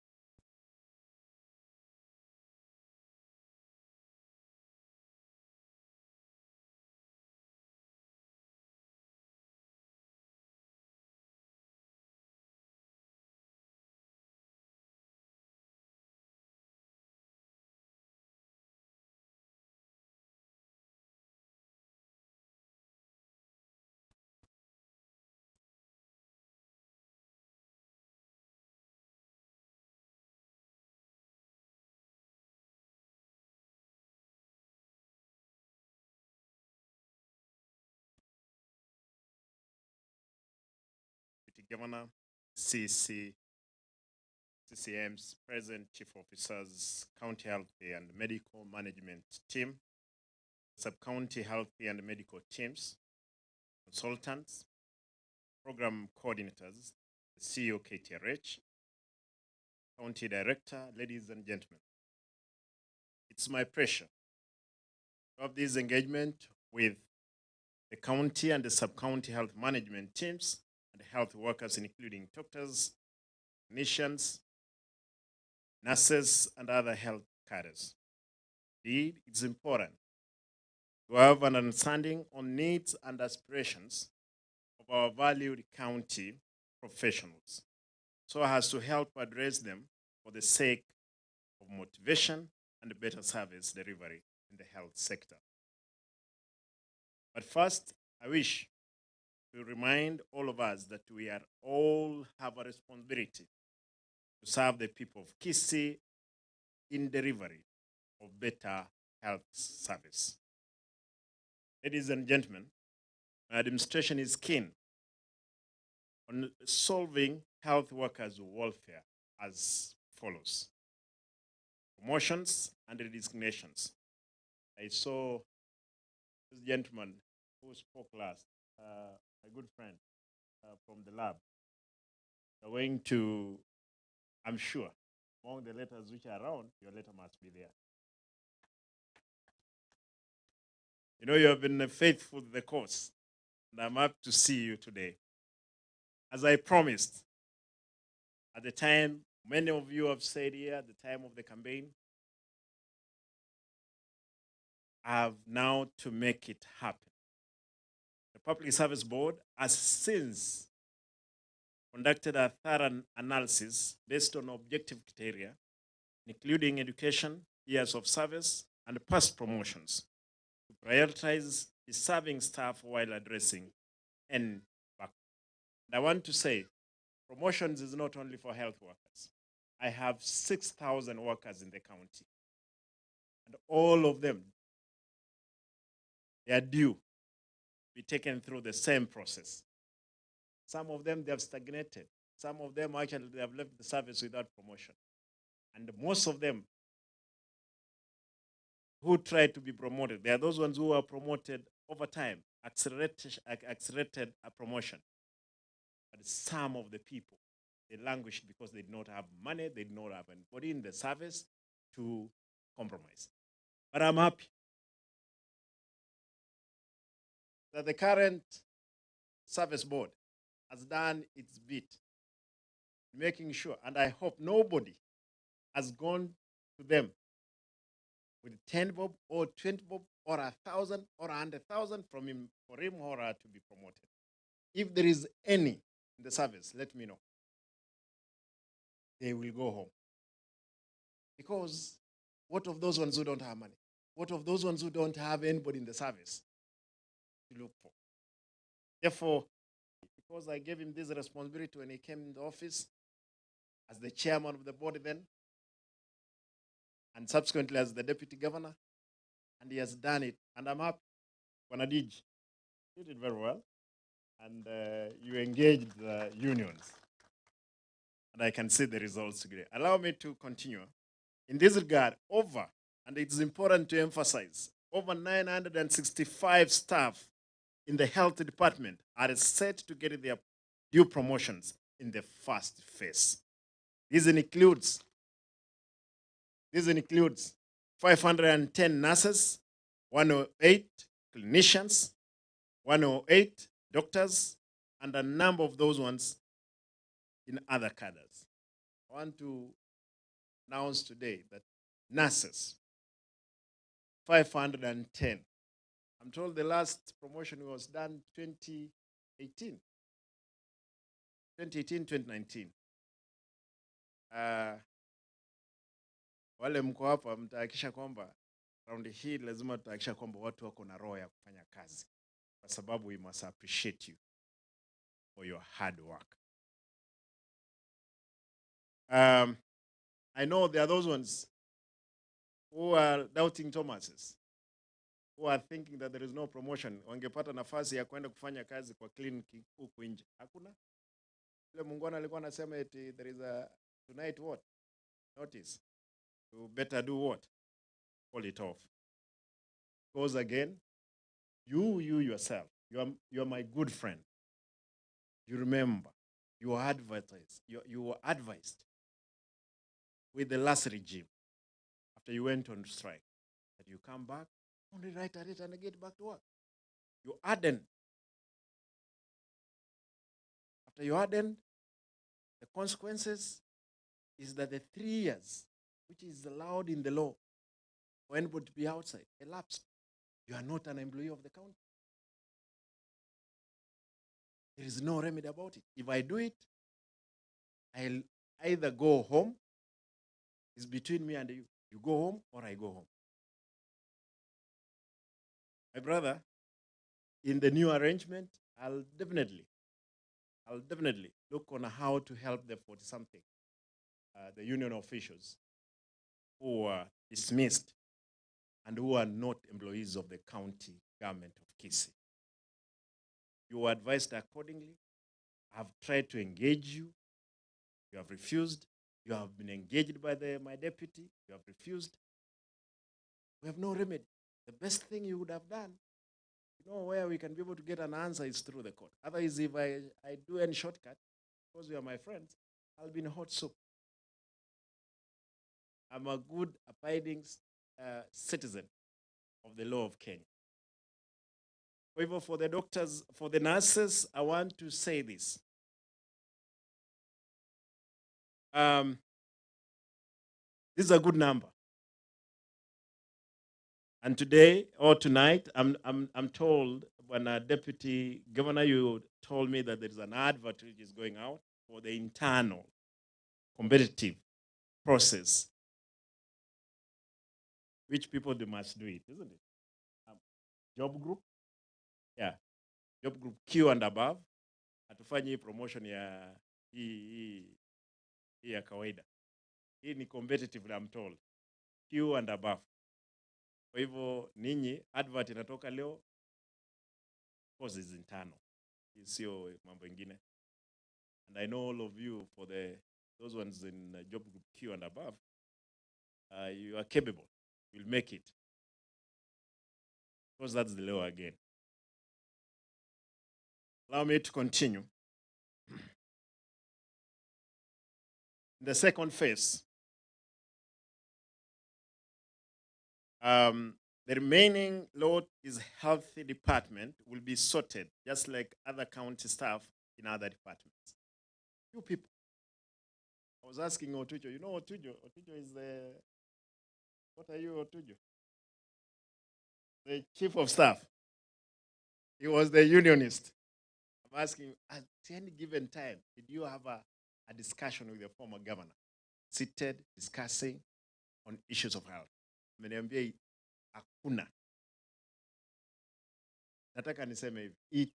I: Governor, CC, CCM's present, Chief Officers, County Health and Medical Management Team, Sub-County Health and Medical Teams, consultants, program coordinators, the CEO KTRH, County Director, ladies and gentlemen. It's my pleasure to have this engagement with the county and the sub-county health management teams and health workers, including doctors, clinicians, nurses, and other health cadres. Indeed, it's important to have an understanding on needs and aspirations of our valued county professionals, so as to help address them for the sake of motivation and better service delivery in the health sector. But first, I wish to remind all of us that we are all have a responsibility to serve the people of Kisii in delivery of better health service. Ladies and gentlemen, my administration is keen on solving health workers' welfare as follows. Promotions and resignations. I saw this gentleman who spoke last, my good friend from the lab. They're going to, I'm sure, among the letters which are around, your letter must be there. You know, you have been faithful to the cause, and I'm happy to see you today. As I promised, at the time, many of you have said here at the time of the campaign, I have now to make it happen. The Public Service Board has since conducted a thorough analysis based on objective criteria, including education, years of service, and past promotions, to prioritize the serving staff while addressing any backlog. And I want to say, promotions is not only for health workers. I have 6,000 workers in the county, and all of them, they are due to be taken through the same process. Some of them, they have stagnated. Some of them, actually, they have left the service without promotion. And most of them who try to be promoted, they are those ones who are promoted over time, accelerated a promotion. But some of the people, they languished because they did not have money, they did not have anybody in the service to compromise. But I'm happy that the current service board has done its bit, making sure, and I hope nobody has gone to them with 10 bob or 20 bob or 1,000 or 100,000 from him, for him or her to be promoted. If there is any in the service, let me know. They will go home. Because what of those ones who don't have money? What of those ones who don't have anybody in the service to look for? Therefore, because I gave him this responsibility when he came in the office as the chairman of the board then, and subsequently as the deputy governor, and he has done it, and I'm happy. Wanadij, you did very well, and you engaged the unions, and I can see the results today. Allow me to continue. In this regard, over, and it's important to emphasize, over 965 staff in the health department are set to get their due promotions in the first phase. This includes 510 nurses, 108 clinicians, 108 doctors, and a number of those ones in other cadres. I want to announce today that nurses, 510. I'm told the last promotion was done 2018, 2019. Wale mko hapa mtahakikisha kwamba raundi hii lazima tutahakikisha kwamba watu wako na roho ya kufanya kazi, kwa sababu we must appreciate you for your hard work. I know there are those ones who are doubting Thomases, who are thinking that there is no promotion. Wangepata nafasi ya kwenda kufanya kazi kwa kliniki huku nje. Hakuna. Yule muungwana alikuwa anasema eti there is a tonight what? Notice. You better do what? Call it off. Because again, you yourself, you are my good friend. You remember, you were advertised, you were advised with the last regime after you went on strike that you come back, only write at it and get back to work. You hardened. After you hardened, the consequences is that the 3 years, which is allowed in the law for anybody to be outside, elapsed. You are not an employee of the county. There is no remedy about it. If I do it, I'll either go home. It's between me and you. You go home or I go home. My brother, in the new arrangement, I'll definitely look on how to help the 40-something, the union officials who were dismissed and who are not employees of the county government of Kisii. You were advised accordingly. I've tried to engage you. You have refused. You have been engaged by my deputy. You have refused. We have no remedy. The best thing you would have done, you know, where we can be able to get an answer is through the court. Otherwise, if I do any shortcut, because you are my friends, I'll be in hot soup. I'm a good, abiding citizen of the law of Kenya. However, for the doctors, for the nurses, I want to say this. This is a good number. And today or tonight, I'm told when a deputy governor, you told me that there is an advert which is going out for the internal competitive process, which people they must do it, isn't it? Job group, yeah, job group Q and above. Hatufanyi promotion ya hii ya kawaida. Hii ni competitive, I'm told. Q and above. Kwa hivyo ninyi advert inatoka leo, course is internal. Sio mambo ingine. And I know all of you, for those ones in job group Q and above, you are capable. You'll make it. Because that's the law again. Allow me to continue. In the second phase, the remaining load is healthy department will be sorted, just like other county staff in other departments. You people. I was asking Otujo, you know Otujo? Otujo is the, what are you, Otujo? The chief of staff. He was the unionist. I'm asking, at any given time, did you have a discussion with the former governor? Seated, discussing on issues of health. Ameniambia hakuna. Nataka niseme hivi.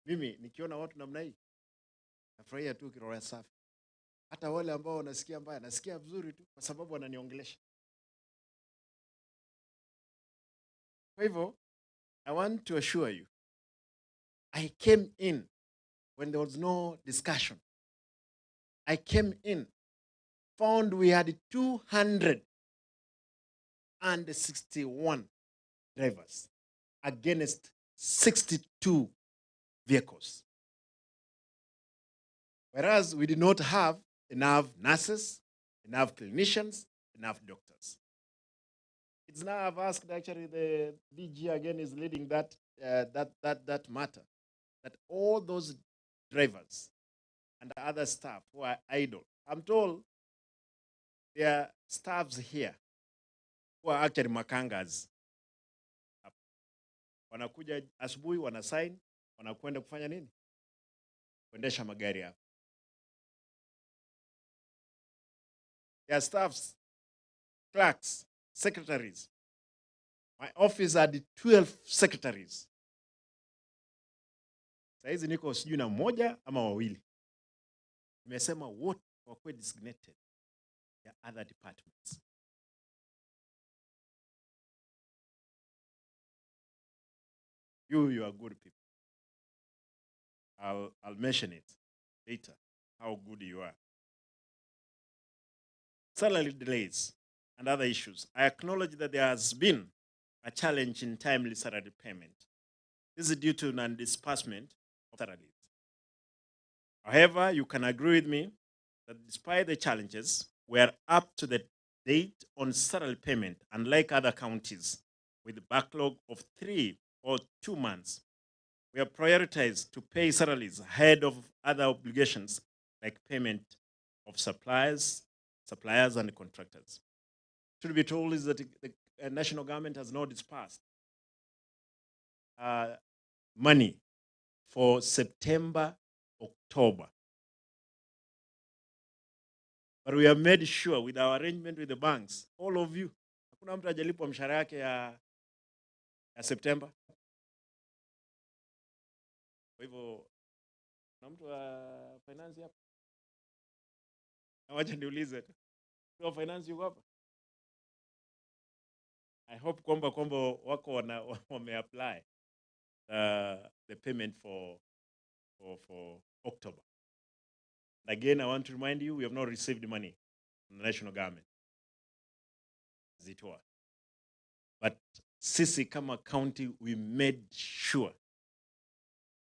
I: Mimi nikiona watu namna hii nafurahia tu kiroho safi. Hata wale ambao wanasikia mbaya, nasikia vizuri tu kwa sababu wananiongelesha. Kwa hivyo, I want to assure you, I came in when there was no discussion. I came in, found we had 261 drivers against 62 vehicles. Whereas we did not have enough nurses, enough clinicians, enough doctors. It's now I've asked, actually the DG again is leading that, that matter, that all those drivers and other staff who are idle, I'm told there are staffs here who are actually makangas. Wanakuja asubuhi, wanasign, wanakwenda kufanya nini? Kuendesha magari hapa. There are staffs, clerks, secretaries. My office had 12 secretaries. Saizi niko sijui na mmoja ama wawili. Nimesema wote wakuwe designated ya other departments. You are good people. I'll mention it. later how good you are. Salary delays and other issues. I acknowledge that there has been a challenge in timely salary payment. This is due to non-disbursement of salaries. However, you can agree with me that despite the challenges, we are up to the date on salary payment, unlike other counties with a backlog of 3 or 2 months. We are prioritized to pay salaries ahead of other obligations like payment of suppliers and contractors. Truth be told is that the national government has not disbursed money for September, October. But we have made sure with our arrangement with the banks, all of you, hakuna mtu hajalipwa mshahara yake ya September. Kwa hivyo, kuna mtu wa finance hapa? Na wacha niulize tu. Mtu wa finance yuko hapa? I hope kwamba wako wameapply the payment for October. And again, I want to remind you, we have not received money from the national government. Zitoa. But sisi kama county, we made sure.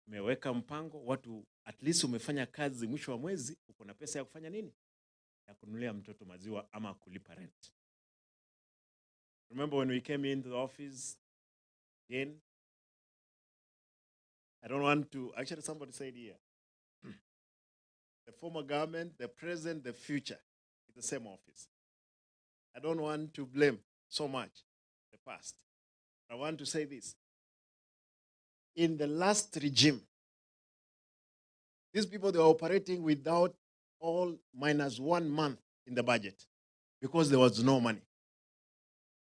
I: Umeweka mpango, watu at least umefanya kazi mwisho wa mwezi, uko na pesa ya kufanya nini? Ya kununulia mtoto maziwa ama kulipa rent. Remember when we came into the office again? I don't want to, actually somebody said here, the former government, the present, the future, it's the same office. I don't want to blame so much the past. I want to say this. In the last regime, these people, they were operating without all minus 1 month in the budget because there was no money.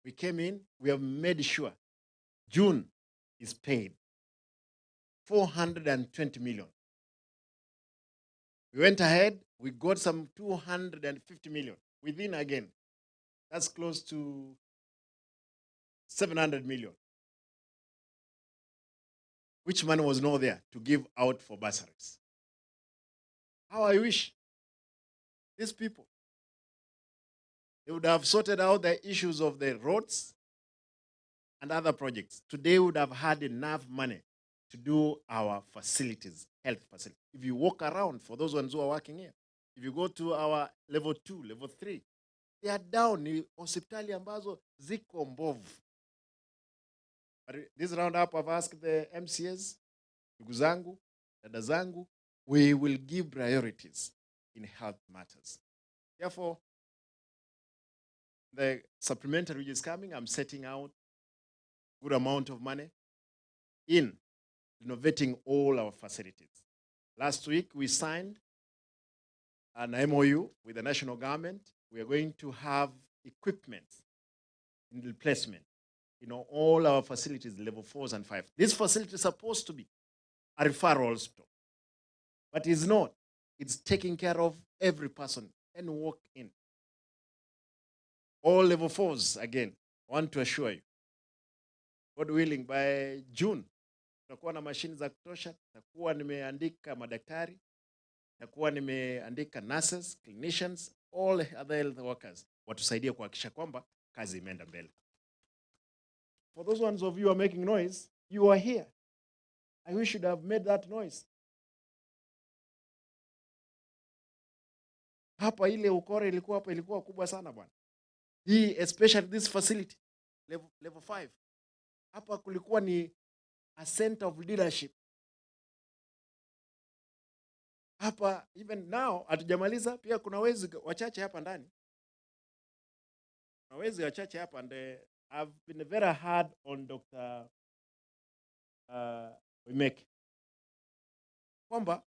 I: We came in, we have made sure June is paid, 420 million. We went ahead, we got some 250 million within again. That's close to 700 million. Which money was not there to give out for bursaries. How I wish these people, they would have sorted out the issues of the roads and other projects. Today we would have had enough money to do our facilities, health facilities. If you walk around, for those ones who are working here, if you go to our level 2, level 3, they are down. Ni hospitali ambazo ziko mbovu. But this round up, I've asked the MCAs, ndugu zangu, dada zangu, we will give priorities in health matters. Therefore, the supplementary which is coming, I'm setting out a good amount of money in renovating all our facilities. Last week, we signed an MOU with the national government. We are going to have equipment in replacement in all our facilities, level 4s and 5. This facility is supposed to be a referral hospital, but it's not. It's taking care of every person and walk in. All level 4s, again, I want to assure you, God willing, by June, tutakuwa na mashine za kutosha, tutakuwa nimeandika madaktari, tutakuwa nimeandika nurses, clinicians, all other health workers, watusaidie kuhakikisha kwamba kazi imeenda mbele. For those ones of you who are making noise, you are here. I wish you'd have made that noise. Hapa ile ukore ilikuwa hapa ilikuwa kubwa sana bwana. Hii especially this facility level 5. Hapa kulikuwa ni a center of leadership. Hapa even now hatujamaliza, pia kuna wezi wachache hapa ndani. Kuna wezi wachache hapa, and I've been very hard on Dr. Wimeke. Kwamba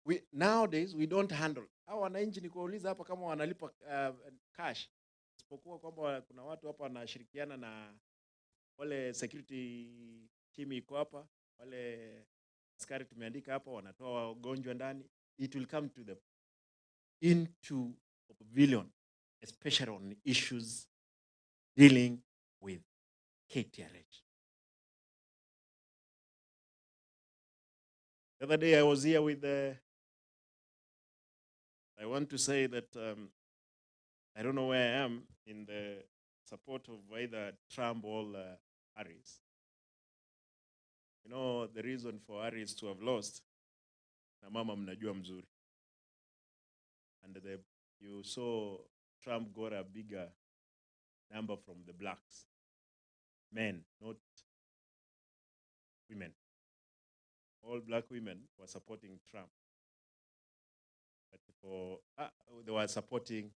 I: we nowadays we don't handle. Hao wananchi ni kuuliza hapa kama wanalipa cash. Isipokuwa kwamba kuna watu hapa wanashirikiana na wale security team iko hapa, wale askari tumeandika hapa wanatoa wagonjwa ndani. It will come to the into pavilion, especially on issues dealing with KTRH. The other day I was here with the I want to say that I don't know where I am in the support of either Trump or Harris. You know, the reason for Harris to have lost, na mama mnajua mzuri. And you saw Trump got a bigger number from the blacks. Men, not women. All black women were supporting Trump. But they were supporting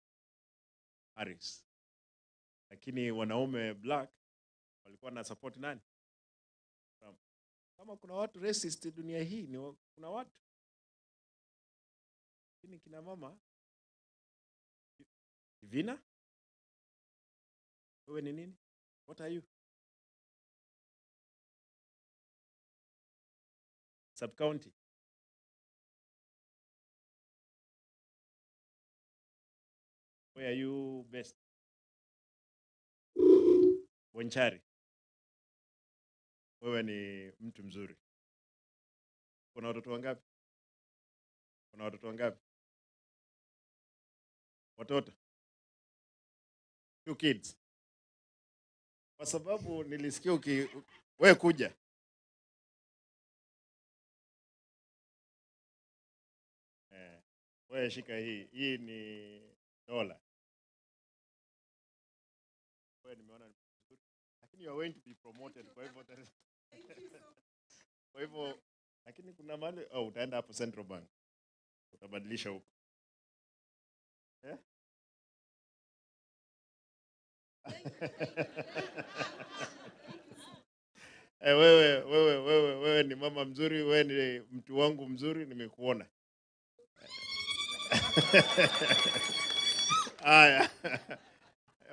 I: Harris. Lakini wanaume black walikuwa na support nani? Trump. Kama kuna watu racist dunia hii ni kuna watu. Lakini kina mama Divina? Wewe ni nini? What are you? Sub-county. Where are you best? Bonchari. Wewe ni mtu mzuri. Kuna watoto wangapi? Kuna watoto wangapi? Watoto. 2 kids. Kwa sababu nilisikia wewe kuja. Wewe shika hii. Hii ni dola. Wewe nimeona ni mzuri. Lakini you are going to be promoted kwa hivyo. Kwa hivyo lakini kuna mahali utaenda hapo Central Bank. Utabadilisha huko. Eh? Wewe ni mama mzuri, wewe ni mtu wangu mzuri, nimekuona. Aya.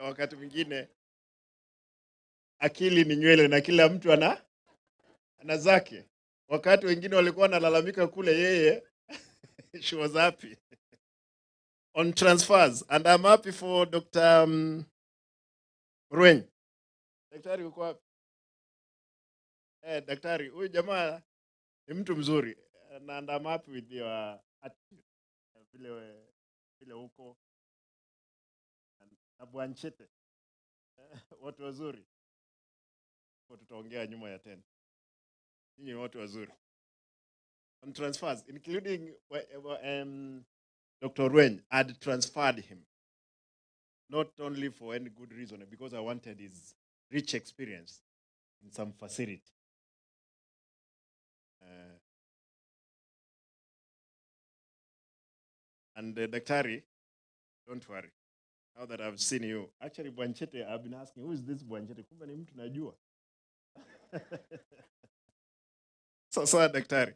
I: Wakati mwingine akili ni nywele na kila mtu ana zake. Wakati wengine walikuwa wanalalamika kule, yeye she was happy. On transfers, and I'm happy for Dr. Rueny. Daktari uko wapi? Daktari, huyu jamaa ni mtu mzuri. And I'm happy with your attitude. Vile huko na Bwanchete. Watu wazuri. Tutaongea nyuma ya tena. Ninyi watu wazuri. On transfers, including Dr. Rueny, had transferred him. Not only for any good reason, because I wanted his rich experience in some facility. And Daktari, don't worry. Now that I've seen you, actually Bwanchete, I've been asking, who is this Bwanchete? Kumbe ni mtu najua. So, Daktari,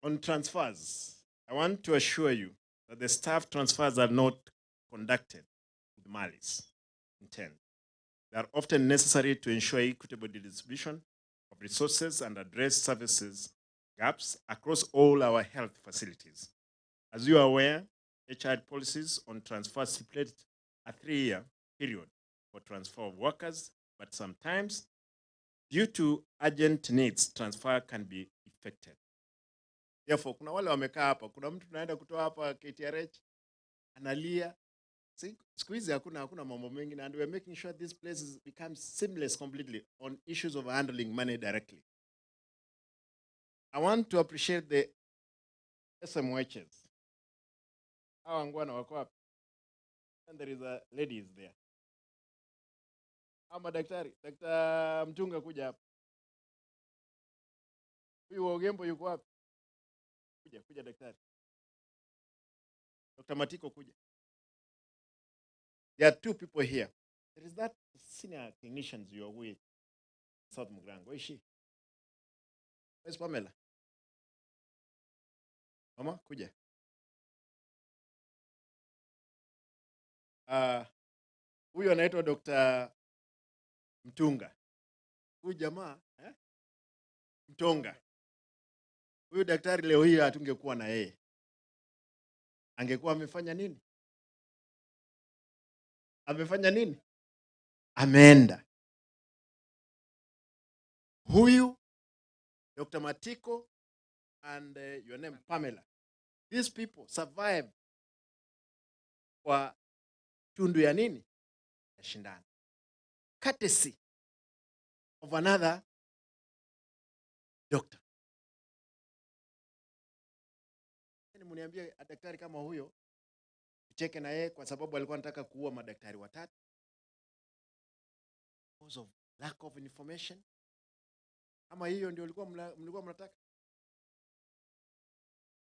I: on transfers, I want to assure you that the staff transfers are not conducted with malice intent. They are often necessary to ensure equitable distribution of resources and address services gaps across all our health facilities. As you are aware, HR policies on transfer stipulate a 3-year period for transfer of workers, but sometimes, due to urgent needs, transfer can be effected. Therefore, kuna wale wamekaa hapa, kuna mtu tunaenda kutoa hapa KTRH, analia. Siku hizi hakuna mambo mengi, and we are making sure this place becomes seamless completely on issues of handling money directly. I want to appreciate the SMHs. Hawa ngwana wako wapi? And there is a lady is there. Ama daktari, Dr. Mtunga kuja hapa. Huyu wa Ogembo yuko wapi? Kuja daktari. Dr. Matiko kuja. There are 2 people here. There is that senior clinicians you are with, South Mugirango. Where is she? Where's Pamela? Mama, kuja. Huyu anaitwa Dr. Mtunga. Huyu jamaa, Mtonga. Huyu daktari leo hii hatungekuwa na yeye. Angekuwa amefanya nini? Amefanya nini? Ameenda. Huyu Dr. Matiko and your name Pamela.
O: These people survive kwa tundu ya nini? Ya shindano. Courtesy of another doctor. Mniambie daktari kama huyo cheke na yeye kwa sababu alikuwa anataka kuua madaktari watatu because of lack of information. Ama hiyo ndio mlikuwa mnataka?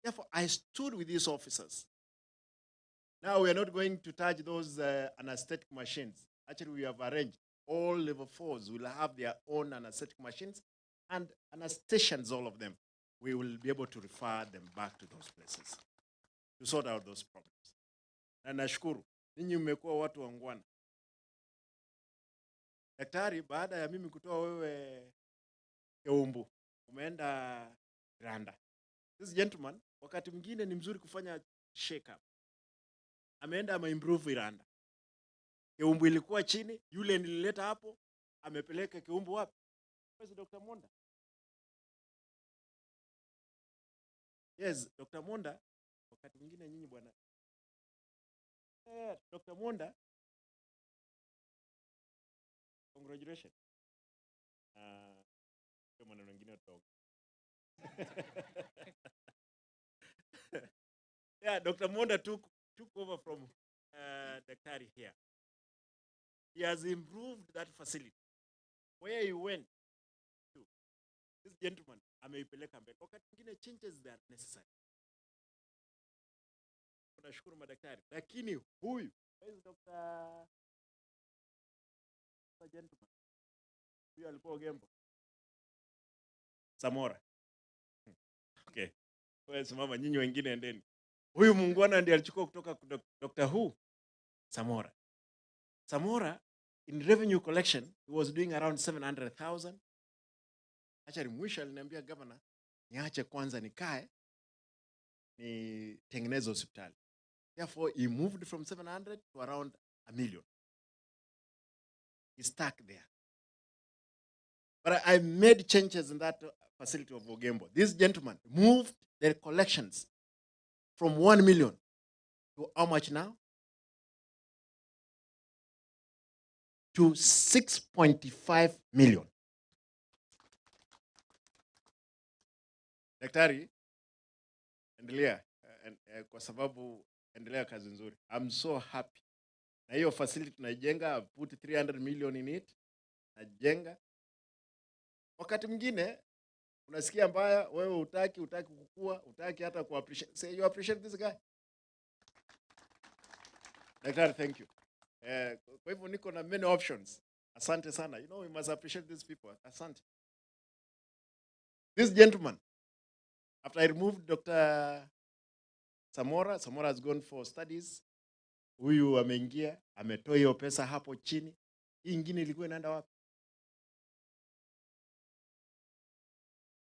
O: Therefore, I stood with these officers. Now we are not going to touch those anesthetic machines. Actually, we have arranged all level 4s will have their own anesthetic machines and anesthetians, all of them. We will be able to refer them back to those places to sort out those problems. Na nashukuru, ninyi mmekuwa watu wangwana. Daktari, baada ya mimi kutoa wewe Keumbu, umeenda Rwanda. This gentleman, wakati mwingine ni mzuri kufanya shake up. Ameenda ama improve Rwanda. Keumbu ilikuwa chini, yule nilileta hapo, amepeleka Keumbu wapi? Where's Dr. Monda? Yes, Dr. Monda, wakati mwingine nyinyi bwana. Dr. Monda, congratulations. Maneno mengine tutaongea. Yeah, Dr. Monda took over from Daktari here. He has improved that facility. Where he went to, this gentleman ameipeleka mbele. Wakati mwingine changes that are necessary. Tunashukuru madaktari, lakini huyu, where is Dr. gentleman? Huyu alikuwa Ogembo. Samora. Okay. Wewe simama, nyinyi wengine endeni. Huyu muungwana ndiye alichukua kutoka Dr. Who? Samora. Samora in revenue collection he was doing around 700,000. Actually mwisho aliniambia governor, niache kwanza nikae nitengeneze hospitali. Therefore he moved from 700 to around 1 million. He's stuck there. But I made changes in that facility of Ogembo. This gentleman moved their collections from 1 million to how much now? To 6.5 million. Daktari, endelea, kwa sababu endelea kazi nzuri. I'm so happy. Na hiyo facility tunaijenga, I've put 300 million in it. Najenga. Wakati mwingine unasikia mbaya, wewe hutaki kukua, hutaki hata ku appreciate. Say you appreciate this guy. Daktari, thank you. Kwa hivyo niko na many options. Asante sana. You know, we must appreciate these people. Asante. This gentleman, after I removed Dr. Samora, Samora has gone for studies. Huyu ameingia, ametoa hiyo pesa hapo chini. Hii ingine ilikuwa inaenda wapi?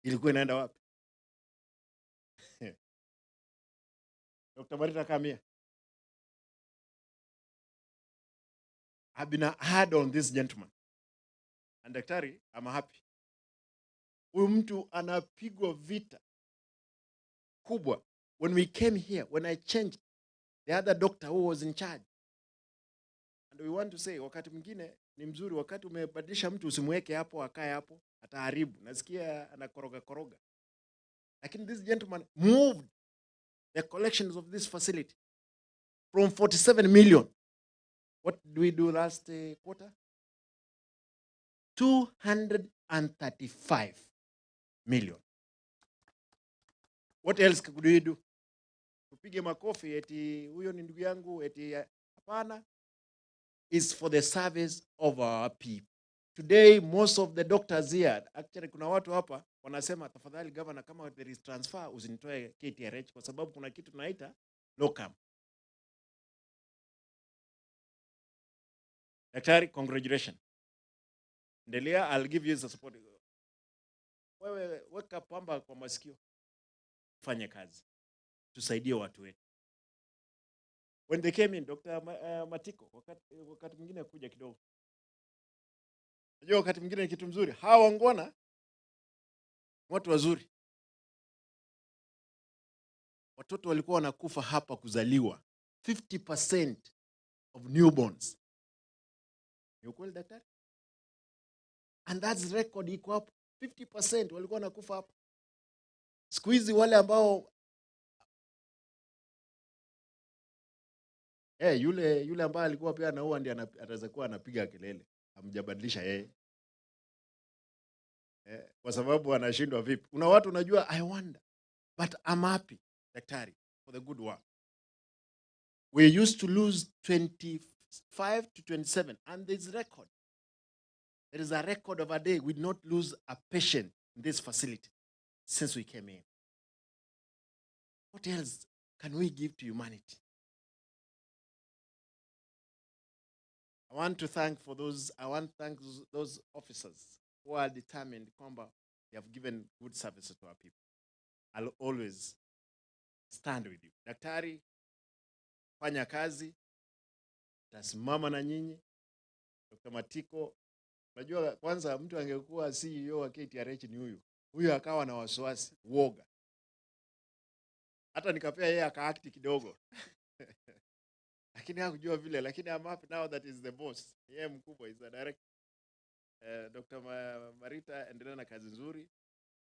O: Ilikuwa inaenda wapi? Dr. Marita, come here. I've been hard on this gentleman. And daktari, I'm happy. Huyu mtu anapigwa vita kubwa. When we came here, when I changed the other doctor who was in charge. And we want to say, wakati mwingine ni mzuri, wakati umebadilisha mtu usimweke hapo, akae hapo, ataharibu. Nasikia anakoroga koroga. Lakini this gentleman moved the collections of this facility from 47 million. What do we do last quarter? 235 million. What else could we do? Tupige makofi eti huyo ni ndugu yangu eti hapana. Is for the service of our people. Today, most of the doctors here, actually kuna watu hapa wanasema tafadhali governor, kama there is transfer usinitoe KTRH kwa sababu kuna kitu tunaita locum. Daktari, congratulations. Endelea, I'll give you the support. Wewe weka pamba kwa masikio. Fanye kazi. Tusaidie watu wetu. When they came in, Dr. Matiko, wakati mwingine kuja kidogo. Unajua wakati mwingine ni kitu mzuri. Hawa wangwana watu wazuri. Watoto walikuwa wanakufa hapa kuzaliwa. 50% of newborns. Ni ukweli daktari? And that's record iko hapo. 50% walikuwa wanakufa hapa. Siku hizi wale ambao yule ambaye alikuwa pia anaua ndiye ataweza kuwa anapiga kelele. Hamjabadilisha yeye. Kwa sababu anashindwa vipi? Kuna watu unajua, I wonder. But I'm happy, daktari, for the good work. We used to lose 25 to 27, and there's record. There is a record of a day we did not lose a patient in this facility since we came in. What else can we give to humanity? I want to thank for those, I want to thank those officers who are determined kwamba they have given good services to our people. I'll always stand with you. Daktari, fanya kazi, tasimama na nyinyi. Dr. Matiko, unajua kwanza mtu angekuwa CEO wa KTRH ni huyu. Huyu akawa na wasiwasi, uoga. Hata nikapea yeye aka-act kidogo. Lakini hakujua vile, lakini I'm happy now that is the boss. Yeye mkubwa, is the director. Dr. Marita, endelea na kazi nzuri,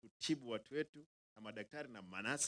O: kutibu watu wetu na madaktari na manasi.